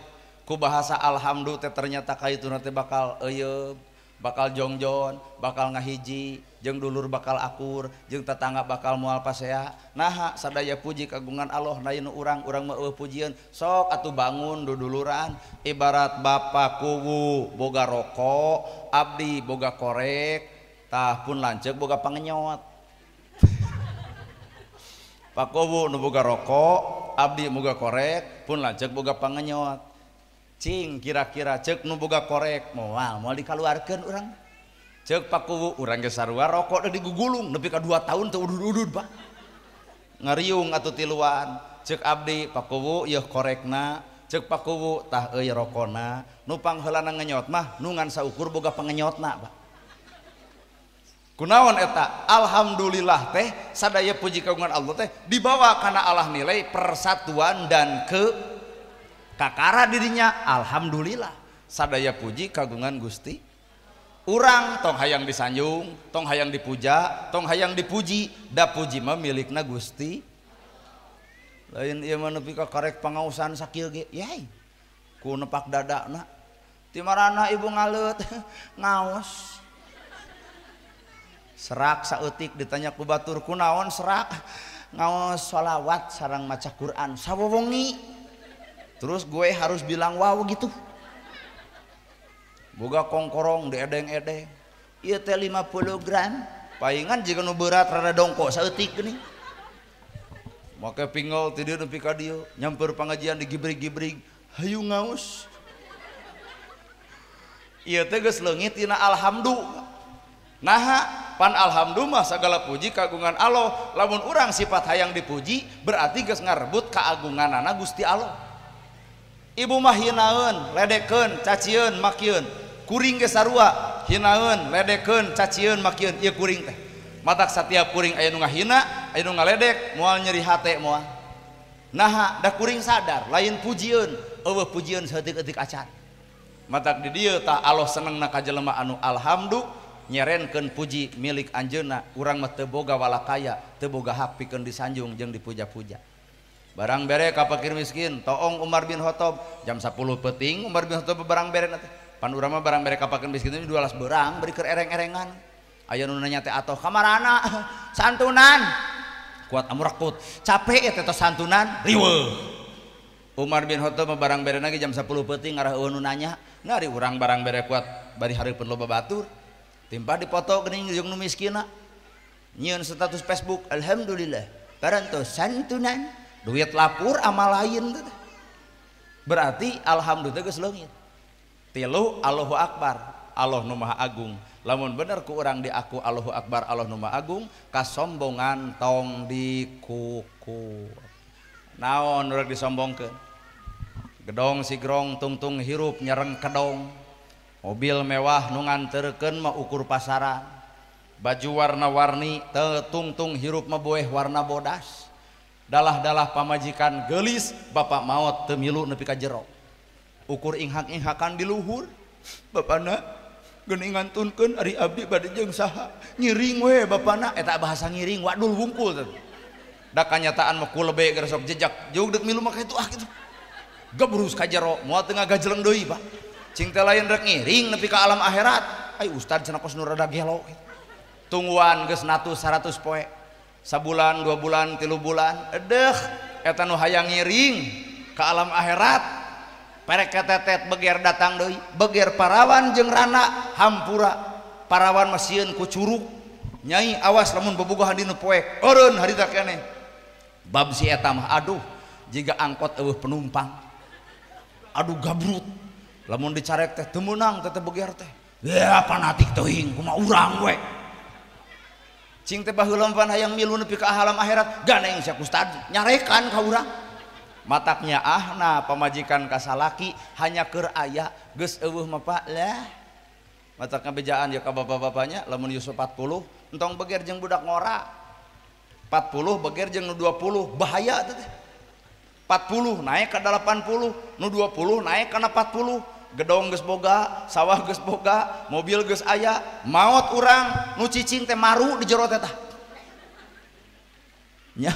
ku bahasa alhamdulillah teh ternyata kaituna teh bakal euyeub, bakal jongjon, bakal ngahiji, jeung dulur bakal akur, jeung tetangga bakal moal pasea. Naha sadaya puji kagungan Allah lain urang, urang mah eueuh pujieun. Sok atuh bangun duduluran ibarat bapak kuwu boga rokok, abdi boga korek, tah pun lanceuk boga pangenyot. Pak kuwu nu boga rokok, abdi boga korek, pun lanceuk boga pangenyot. Cing kira-kira cek nu boga korek moal moal dikaluarkeun urang. Cek Pak Kuwu urang ge sarua rokok deui digugulung nepi ka 2 tahun teu udud-udud Pak. Ngariung atuh tiluan. Cek abdi Pak Kuwu yeuh korekna, cek Pak Kuwu tah euy rokona. Nu pangheulana ngenyot mah nu ngan saukur boga pangenyotna Pak. Kunaon eta? Alhamdulillah teh sadaya puji kagungan Allah teh dibawa kana Allah nilai persatuan dan ke kakara dirinya. Alhamdulillah sadaya puji kagungan Gusti. Urang tong hayang disanjung, tong hayang dipuja, tong hayang dipuji, da puji mah milikna Gusti. Lain ieu mah nepi ka karek pangausan sakieu ge, yai. Ku nepak dadana. Ti marana ibu ngaleut, ngaos. Serak saeutik ditanya ku batur kunaon serak, ngaos sholawat sareng maca Quran sawewengi. Terus gue harus bilang wow gitu. Boga kongkorong diedeng-edeng. Ieu teh 50 gram. Paingan jiga nu berat rada dongkok saeutik geuning. Make pingol ti dieu nepi ka dieu, nyamper pangajian digibrig-gibrig, hayu ngaos. Ieu teh geus leungit tina alhamdulillah. Naha pan alhamdulillah segala puji kagungan Allah. Lamun urang sifat hayang dipuji berarti geus ngarebut kaagunganana Gusti Allah. Ibu mah hinaeun, ledekeun, cacieun, makieun. Kuring ge sarua, hinaeun, ledekeun, cacieun, makieun. Ieu kuring teh. Matak satiap kuring aya nu ngahina, aya nu ngaledek, moal nyeri hate moal. Naha da kuring sadar, lain pujieun, eueuh pujieun saeutik-eutik acan. Matak di dieu tah Allah senengna ka jelema anu alhamdulillah nyerenkeun puji milik anjeunna. Urang mah teu boga walakaya, teu boga hak pikeun disanjung jeung dipuja-puja. Barang bere ka fakir miskin, toong Umar bin Khattab jam 10 peuting Umar bin Khattab barang bere teh. Pan urang mah barang bere ka fakir miskin teh 12 beurang beri keur ereng-erengan. Aya nu nanya teh atoh kamarana santunan. Kuat amurakut, capek eta teh santunan, riweuh. Umar bin Khattab mah barang bere lagi jam 10 peuting ngarah eueuh nu nanya. Nah ari urang barang bere kuat bari hareupeun loba batur. Timpah dipoto geuning jeung nu miskinna. Nyieun status Facebook, alhamdulillah parantos santunan. Duit lapur amal lain teh. Berarti alhamdulillah geus leungit. Tilu Allahu Akbar, Allah nu Maha Agung. Lamun bener ku urang diaku Allahu Akbar, Allah nu Maha Agung, kasombongan tong dikuku. Naon urang disombongkeun? Gedong sigrong tungtung hirup nyereng kedong. Mobil mewah nu nganterkeun mah ukur pasaran. Baju warna-warni teu tungtung hirup mah boeh warna bodas. Dalah-dalah pamajikan gelis bapak maot teu milu nepi ka jero. Ukur inghak-inghakan di luhur. Bapana geuning ngantunkeun ari abdi bade jeung saha? Ngiring we bapana eta bahasa ngiring wadul wungkul teh. Da kanyataan mah ku lebe geus sok jejak jeung deuk milu mah kitu ah kitu. Gebrus ka jero moal teu ngagajeleng deui Pak. Cing teh lain rek ngiring nepi ka alam akhirat. Ai ustad cenah kos nu rada gelo. Tungguan geus natu 100 poe. Sabulan, 2 bulan, 3 bulan, edeh eta nu hayang ngiring ke alam akhirat. Perek ketetet beger datang deui, beger parawan jeung rana hampura. Parawan mah sieun ku curug. Nyai awas lamun bobogohan dinu poek, eureun harita keneh. Bab si eta mah aduh, jiga angkot eueuh penumpang. Aduh gabrut. Lamun dicarek teh teu meunang teh beger teh. Ya fanatik teuing kumaha urang we. Cing teh baheula pan hayang milu nepi ka alam akhirat, gandeng sia ustad nyarekan ka urang. Mataknya ahna pamajikan ka salaki hanya keur aya geus eueuh mah Pak lah. Matakna bejaan ya ka bapak-bapaknya lamun yusuf 40 entong beger jeung budak ngora. 40 beger jeung nu 20 bahaya teh. 40 naik ka 80, nu 20 naik kana 40. Gedong geus boga, sawah geus boga, mobil geus aya, maot urang nu cicing teh maru di jero teh tah. Nya.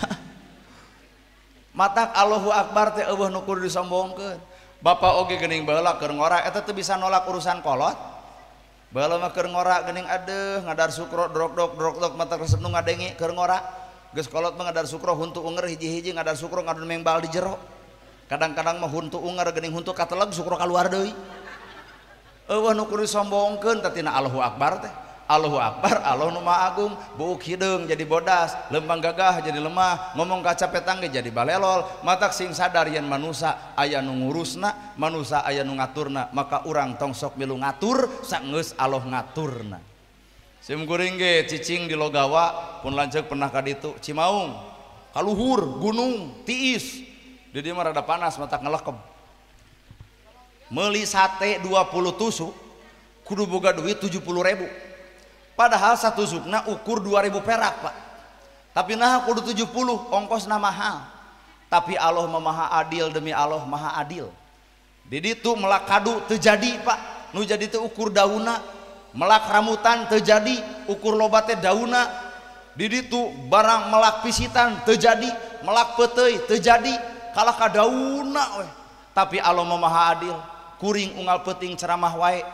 Matak Allahu Akbar teh eueuh nu kudu disombongkeun. Bapak oge geuning baheula keur ngora eta teu bisa nolak urusan kolot. Baheula mah keur ngora geuning adeuh ngadar sukro drok-dok drok-dok mata resep nu ngadenge keur ngora. Geus kolot mah ngadar sukro huntu unger hiji-hiji ngadar sukro ngadon mengbal di jero. Kadang-kadang mah huntu unger geuning huntu kateleg sukro kaluar deui. Eueuh nu kudu disombongkeun teh tina Allahu Akbar teh. Allahu Akbar, Allah nu Maha Agung, buuk hideung jadi bodas, lempang gagah jadi lemah, ngomong kaca petang ge jadi balelol, matak sing sadar yen manusa aya nu ngurusna, manusa aya nu ngaturna, maka urang tong sok milu ngatur saenggeus Allah ngaturna. Sim kuring ge cicing di Logawa pun lanceuk pernah ka ditu Cimaung, kaluhur gunung tiis. Di dieu mah rada panas matak ngelekeb. Meuli sate 20 tusuk kudu boga duit 70.000. Padahal satu tusukna ukur 2.000 perak, Pak. Tapi nah kudu 70, ongkosna mahal. Tapi Allah maha adil, demi Allah maha adil. Di ditu melak kadu teu jadi, Pak. Nu jadi teu ukur daunna, melak rambutan teu jadi, ukur loba teh daunna. Di ditu barang melak pisitan teu jadi, melak peuteuy teu jadi, kalah ka daunna weh. Tapi Allah maha adil, kuring unggal peuting ceramah wae.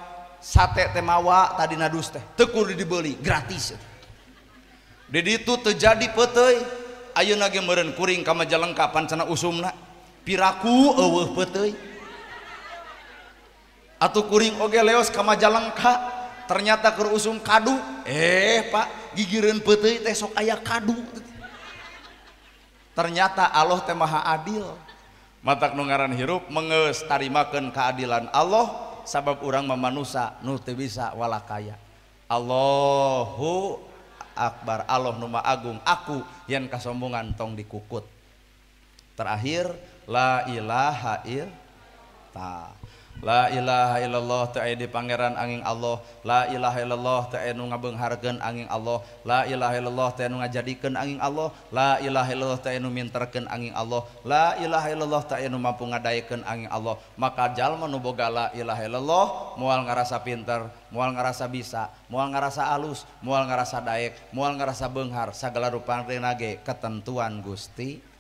Sate teh mawa tadi nadus teh teu kudu dibeli gratis. Di ditu teu jadi peuteuy, ayeuna ge meureun kuring ka Majalengka pancana usumna piraku eueuh peuteuy. Atuh kuring oge leos ka Majalengka ternyata keur usum kadu, Pak gigireun peuteuy teh sok aya kadu. Ternyata Allah teh maha adil. Matak nu ngaran hirup mengeus tarimakeun keadilan Allah. Sabab urang mah manusa nu teu bisa walakaya. Allahu Akbar, Allah nu Maha Agung, aku yen kasombongan tong dikukut. Terakhir la ilaha illallah. La ilaha illallah teu aya di pangeran angin Allah. La ilaha illallah teu aya nu ngabeungharkeun angin Allah. La ilaha illallah teu aya nu ngajadikeun angin Allah. La ilaha illallah teu aya nu minterkeun angin Allah. La ilaha illallah teu aya nu mampu ngadaekeun angin Allah. Maka jalma nu boga la ilaha illallah moal ngarasa pinter, moal ngarasa bisa, moal ngarasa alus, moal ngarasa daek, moal ngarasa beunghar, sagala rupana ge ketentuan Gusti.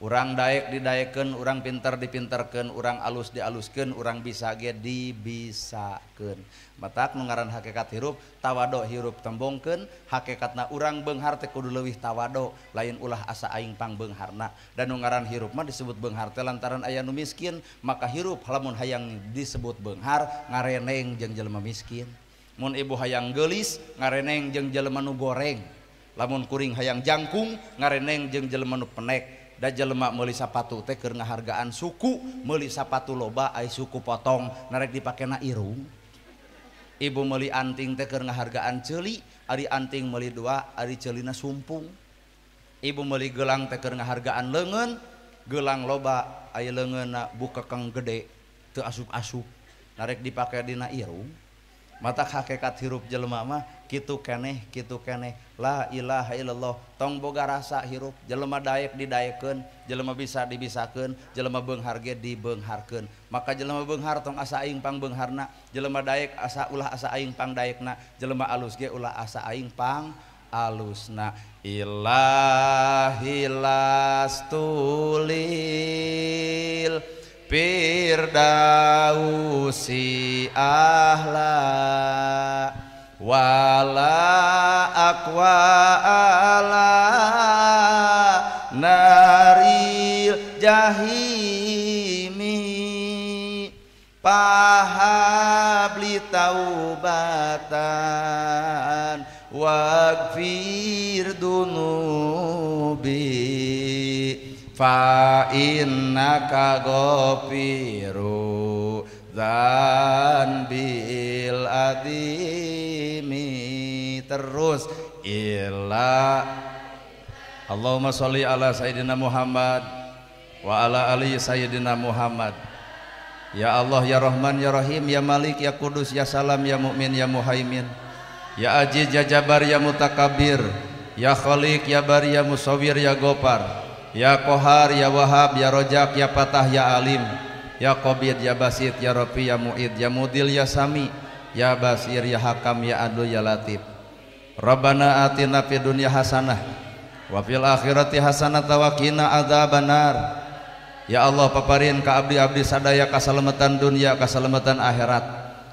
Urang daek didaekeun, urang pinter dipinterkeun, urang alus dialuskeun, urang bisa ge dibisakeun. Matak nu ngaran hakikat hirup, tawado hirup tembongkeun, hakikatna urang beunghar teh kudu leuwih tawado, lain ulah asa aing pangbeungharna. Dan nu ngaran hirup mah disebut beunghar teh lantaran aya nu miskin, maka hirup lamun hayang disebut beunghar ngareneng jeung jelema miskin. Mun ibu hayang geulis ngareneng jeung jelema nu goreng. Lamun kuring hayang jangkung ngareneng jeung jelema nu penek. Da jelema meuli sapatu teh keur ngahargaan suku, meuli sapatu loba ai suku potong narek dipakena irung. Ibu meuli anting teh keur ngahargaan ceuli, ari anting meuli dua, ari ceulina sumpung. Ibu meuli gelang teh keur ngahargaan leungeun, gelang loba ai leungeunna bukekeng gede teu asup-asup narek dipake dina irung. Matak hakikat hirup jelema mah kitu keneh kitu keneh. La ilaha illallah tong boga rasa hirup jelema daek didaekeun, jelema bisa dibisakeun, jelema beunghar ge dibeungharkeun. Maka jelema beunghar tong asa aing pangbeungharna, jelema daek asa ulah asa aing pangdaekna, jelema alus ge ulah asa aing pang alusna. Ilahi lastulil pirdausi ahla wala aqwa ala naril jahimi pahabli taubatan waghfir dunubi fa innaka ghafiru dzanbil adimi. Terus illa. Allahumma sholli ala Sayyidina Muhammad wa ala ali Sayyidina Muhammad. Ya Allah ya Rahman ya Rahim ya Malik ya Kudus ya Salam ya Mu'min ya Muhaimin ya Aziz ya Jabbar ya Mutakabbir ya Khaliq ya Bari ya Musawwir ya Gopar ya Qahar ya Wahhab ya Rojak ya Fatah ya Alim ya Qabid ya Basit ya Rafi ya Mu'id ya Mudil ya Sami ya Basir ya Hakam ya Adlu ya Latif. Rabbana atina fid dunya hasanah wa fil akhirati hasanah wa qina adzabannar. Ya Allah paparin ka abdi-abdi sadaya kasalamatan dunia kasalamatan akhirat.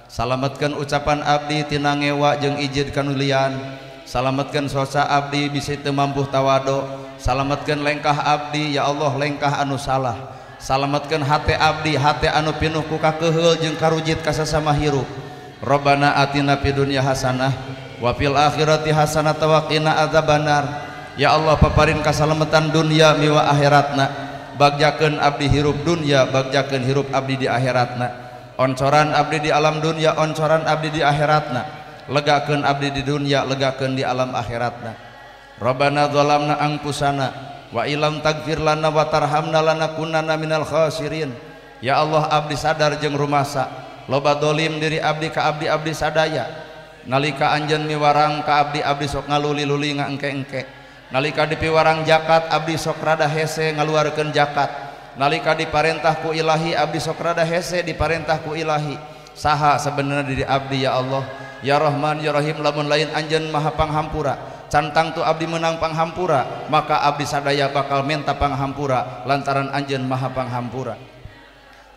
Salametkeun ucapan abdi tina ngewa jeung ijid kanulian. Salametkeun sosa abdi bisi teu mampu tawado. Salametkeun lengkah abdi ya Allah lengkah anu salah. Salametkeun hate abdi hate anu pinuh ku kakeuheul jeung karujit ka sasama hirup. Rabbana atina fid dunya hasanah wa fil akhirati hasanah wa qina adzabannar. Ya Allah paparin kasalametan dunia miwa akhiratna. Bagjakeun abdi hirup dunia bagjakeun hirup abdi di akhiratna. Oncoran abdi di alam dunia oncoran abdi di akhiratna. Legakeun abdi di dunia legakeun di alam akhiratna. Rabbana dzalamna anfusana wa illam tagfir lana wa tarhamna lanakunanna minal khasirin. Ya Allah abdi sadar jeung rumasa loba dolim diri abdi ka abdi-abdi sadaya. Nalika anjeun miwarang ka abdi-abdi sok ngaluli-luli ngaengke-engke. Nalika dipiwarang jakat abdi sok rada hese ngaluarkeun jakat. Nalika diparentah ku ilahi abdi sok rada hese diparentah ku ilahi. Saha sebenarnya diri abdi ya Allah ya Rahman ya Rahim lamun lain anjeun maha panghampura. Cantang tu abdi menang panghampura maka abdi sadaya bakal minta panghampura lantaran anjeun maha panghampura.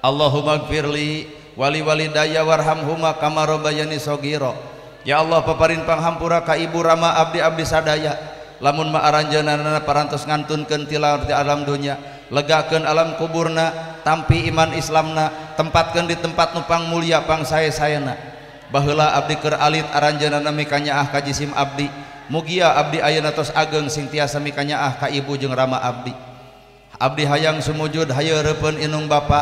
Allahumma gfirli wali walidayya warhamhuma kama rabbayani shaghira. Ya Allah paparin panghampura ka ibu rama abdi-abdi sadaya. Lamun ma aranjeunana parantos ngantunkeun tilar di alam dunya, legakeun alam kuburna, tampi iman Islamna, tempatkeun di tempat nu pang mulia pang sae-saena. Baheula abdi keur alit aranjeunana mikanyaah ka jisim abdi. Mugia abdi ayeuna tos ageng sing tiasa mikanyaah ka ibu jeung rama abdi. Abdi hayang sumujud hayu reupeun inung bapa,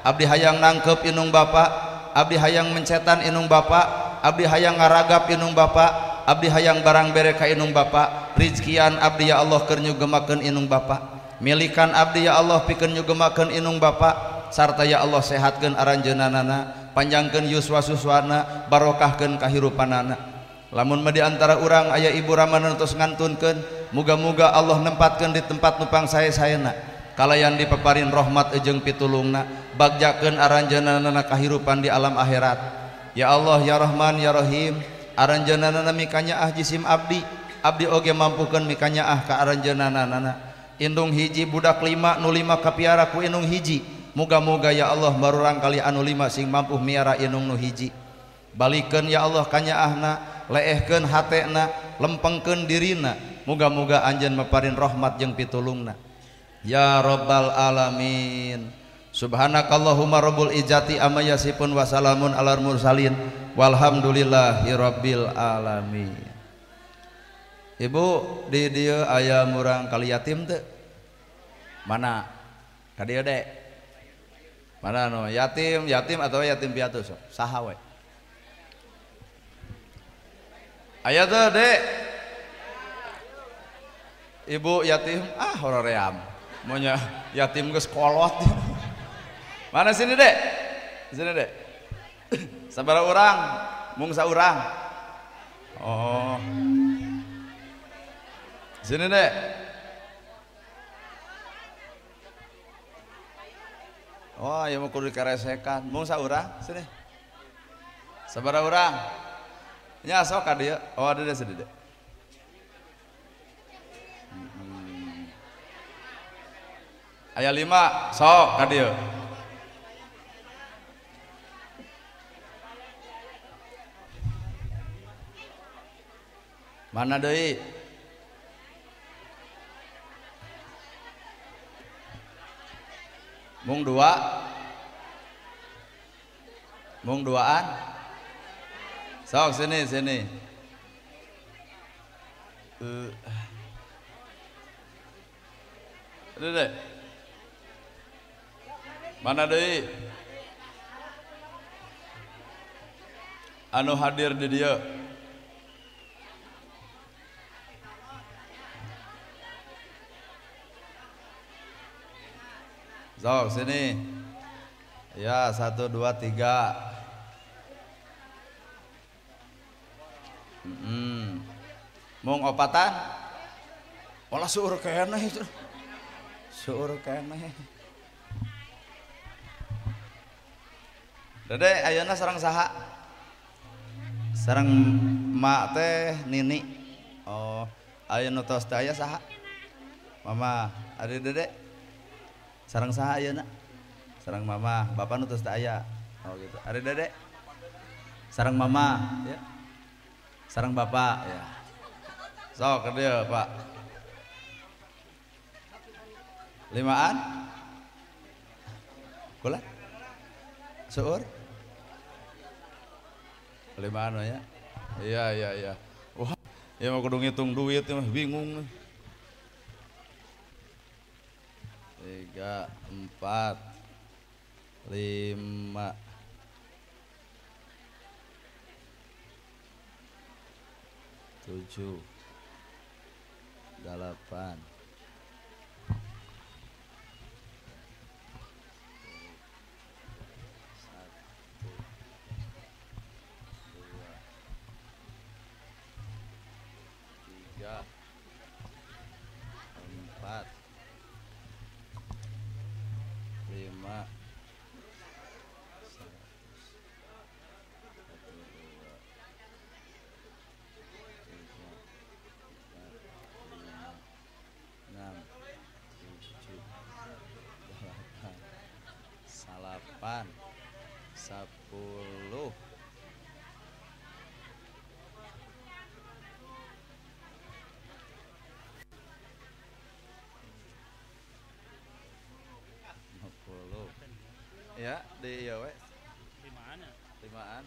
abdi hayang nangkep inung bapa, abdi hayang mencetan inung bapa, abdi hayang ngaragap inung bapa, abdi hayang barang bere ka inung bapa. Rizkian abdi ya Allah keur nyugemakeun inung bapa, milikan abdi ya Allah pikeun nyugemakeun inung bapa, sarta ya Allah sehatkeun aranjeunanana, panjangkeun yuswa suswana, barokahkeun kahirupanana. Lamun mah di antara urang aya ibu rama nu tos ngantunkeun, muga-muga Allah nempatkeun di tempat nu pangsae-saena, kalayan dipaparin rahmat jeung pitulungna, bagjakeun aranjeunanana kahirupan di alam akhirat. Ya Allah ya Rahman ya Rahim, aranjeunanana mikanyaah jisim abdi, abdi oge mampukeun mikanyaah ka aranjeunanana. Indung hiji budak lima nu lima kapiara ku indung hiji, muga-muga ya Allah barurang kali anu lima sing mampu miara indung nu hiji. Balikeun ya Allah kanyaahna, leehkeun hatena, lempengkeun dirina, muga-muga anjeun maparin rahmat jeung pitulungna. Ya Rabbal alamin. Subhanakallahumma rabbul izzati amma yasifun wa salamun alal mursalin walhamdulillahi rabbil alamin. Ibu di dieu aya murang kali yatim teu? Mana? Ka dieu dek. Mana nu yatim, yatim atau yatim piatu sok? Saha we? Aya teu, Dek? Ibu yatim, ah horoream. Maunya yatim geus kolot. Mana sini, Dek? Sini, Dek. Sabaraha urang? Mung saurang. Oh. Sini, Dek. Oh, ya mau kudu dikaresekan. Mung saurang, sini. Sabaraha urang? Nya sok ka dieu. Oh, ada sini, Dek. Aya 5, sok ka dieu. Mana deui? Mung dua. Mung duaan. Sok sini sini. Dek. Mana deui? Anu hadir di dieu. Sok sini. Ya, 1 2 3. Mung opatan? Olah seueur keneh itu. Seueur keneh. Dede ayeuna sareng saha? Sareng mak teh Nini. Oh, ayeuna tos teh aya saha? Mama. Ari Dede sareng saha ayeuna? Sareng mama. Bapak nu tos teh aya. Oh gitu. Ari Dede sareng mama ya. Sareng bapak ya. Sok ke dieu, Pak. 5an? Kula? Seueur? 5an ya. Iya iya iya. Wah, ya mau kudu ngitung duit mah bingung. 3 4 5 7 8 1 2 3 4 5 100 1 2 3 4 5 6 7 8 9 10. Ya, di ieu we. 5an ya? 5an.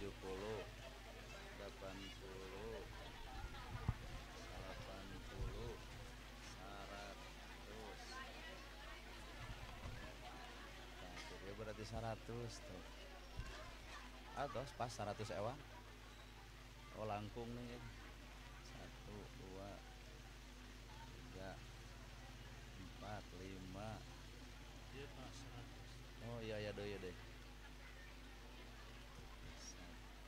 70 80 80 100. Nah, itu berarti 100 tuh. Atos pas 100 ewang. Oh, langkung nih. 1 2 3 4 5. Oh iya iya deh iya deh. 1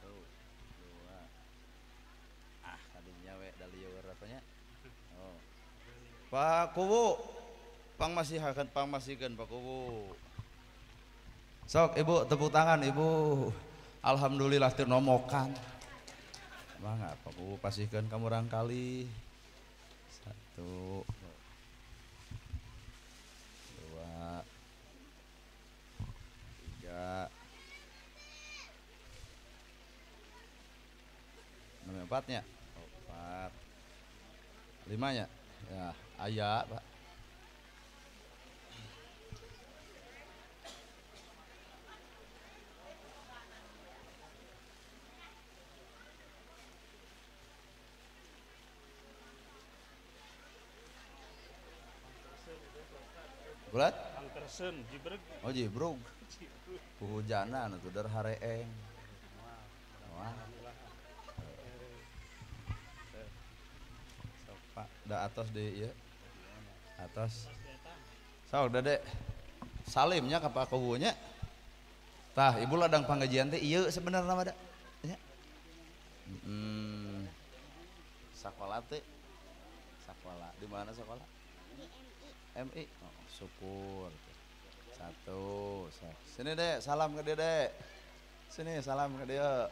2. Ah tadinya we dalieur apanya? Oh. Pak Kuwu, pangmasihakeun pangmasikeun Pak Kuwu. Sok Ibu tepuk tangan Ibu. Alhamdulillah teu nomokan. Mangga Pak Kuwu pasihkeun ka murang kali. 1 2 3 6 4 nya, 4 5 nya, ya aya Pak. Bulat? Angkersen, jibrug. Oh jibrug. Hujanan atuh dar hareeng. Wah. Sok Pak, da atos deui ieu. Atos. Sok Dede. Salimnya ka Pak Kuwu nya. Tah, ibu ladang pangajian teh ieu sebenarna mah da. Nya. Sakola teh. Sakola. Di mana sekolah? MI. Oh, syukur. 1. Sini Dek, salam ke dia Dek. Sini salam ke dia.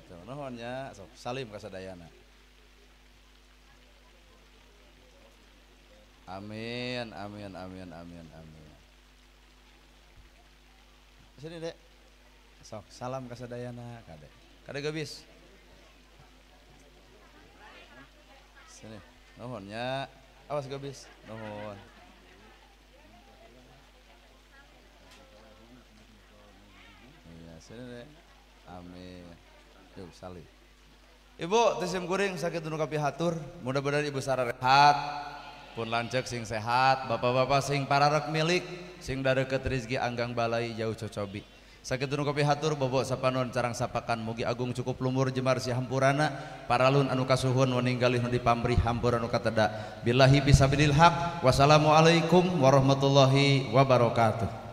Tuh nuhun nya, sok salim ka sadayana. Amin, amin, amin, amin, amin. Sini Dek. Sok salam ka sadayana kade. Kade geubis. Sini. Nuhun nya. Awas gabis, nuhun. Iya, sini deh. Amin. Yuk, salih. Ibu, tisim kuring sakit nu kapihatur. Mudah-mudahan ibu sararehat, pun lanceuk sing sehat, bapak-bapak sing pararek milik, sing dareukeut rezeki anggang balai jauh cocobi. Sakitu nu kapihatur bobo sapanon carang sapakan mugi agung cukup lumur jemar si hampurana paralun anu kasuhun waninggalih nu dipamrih hampura nu kateda. Billahi fisabilil haq. Wassalamualaikum warahmatullahi wabarakatuh.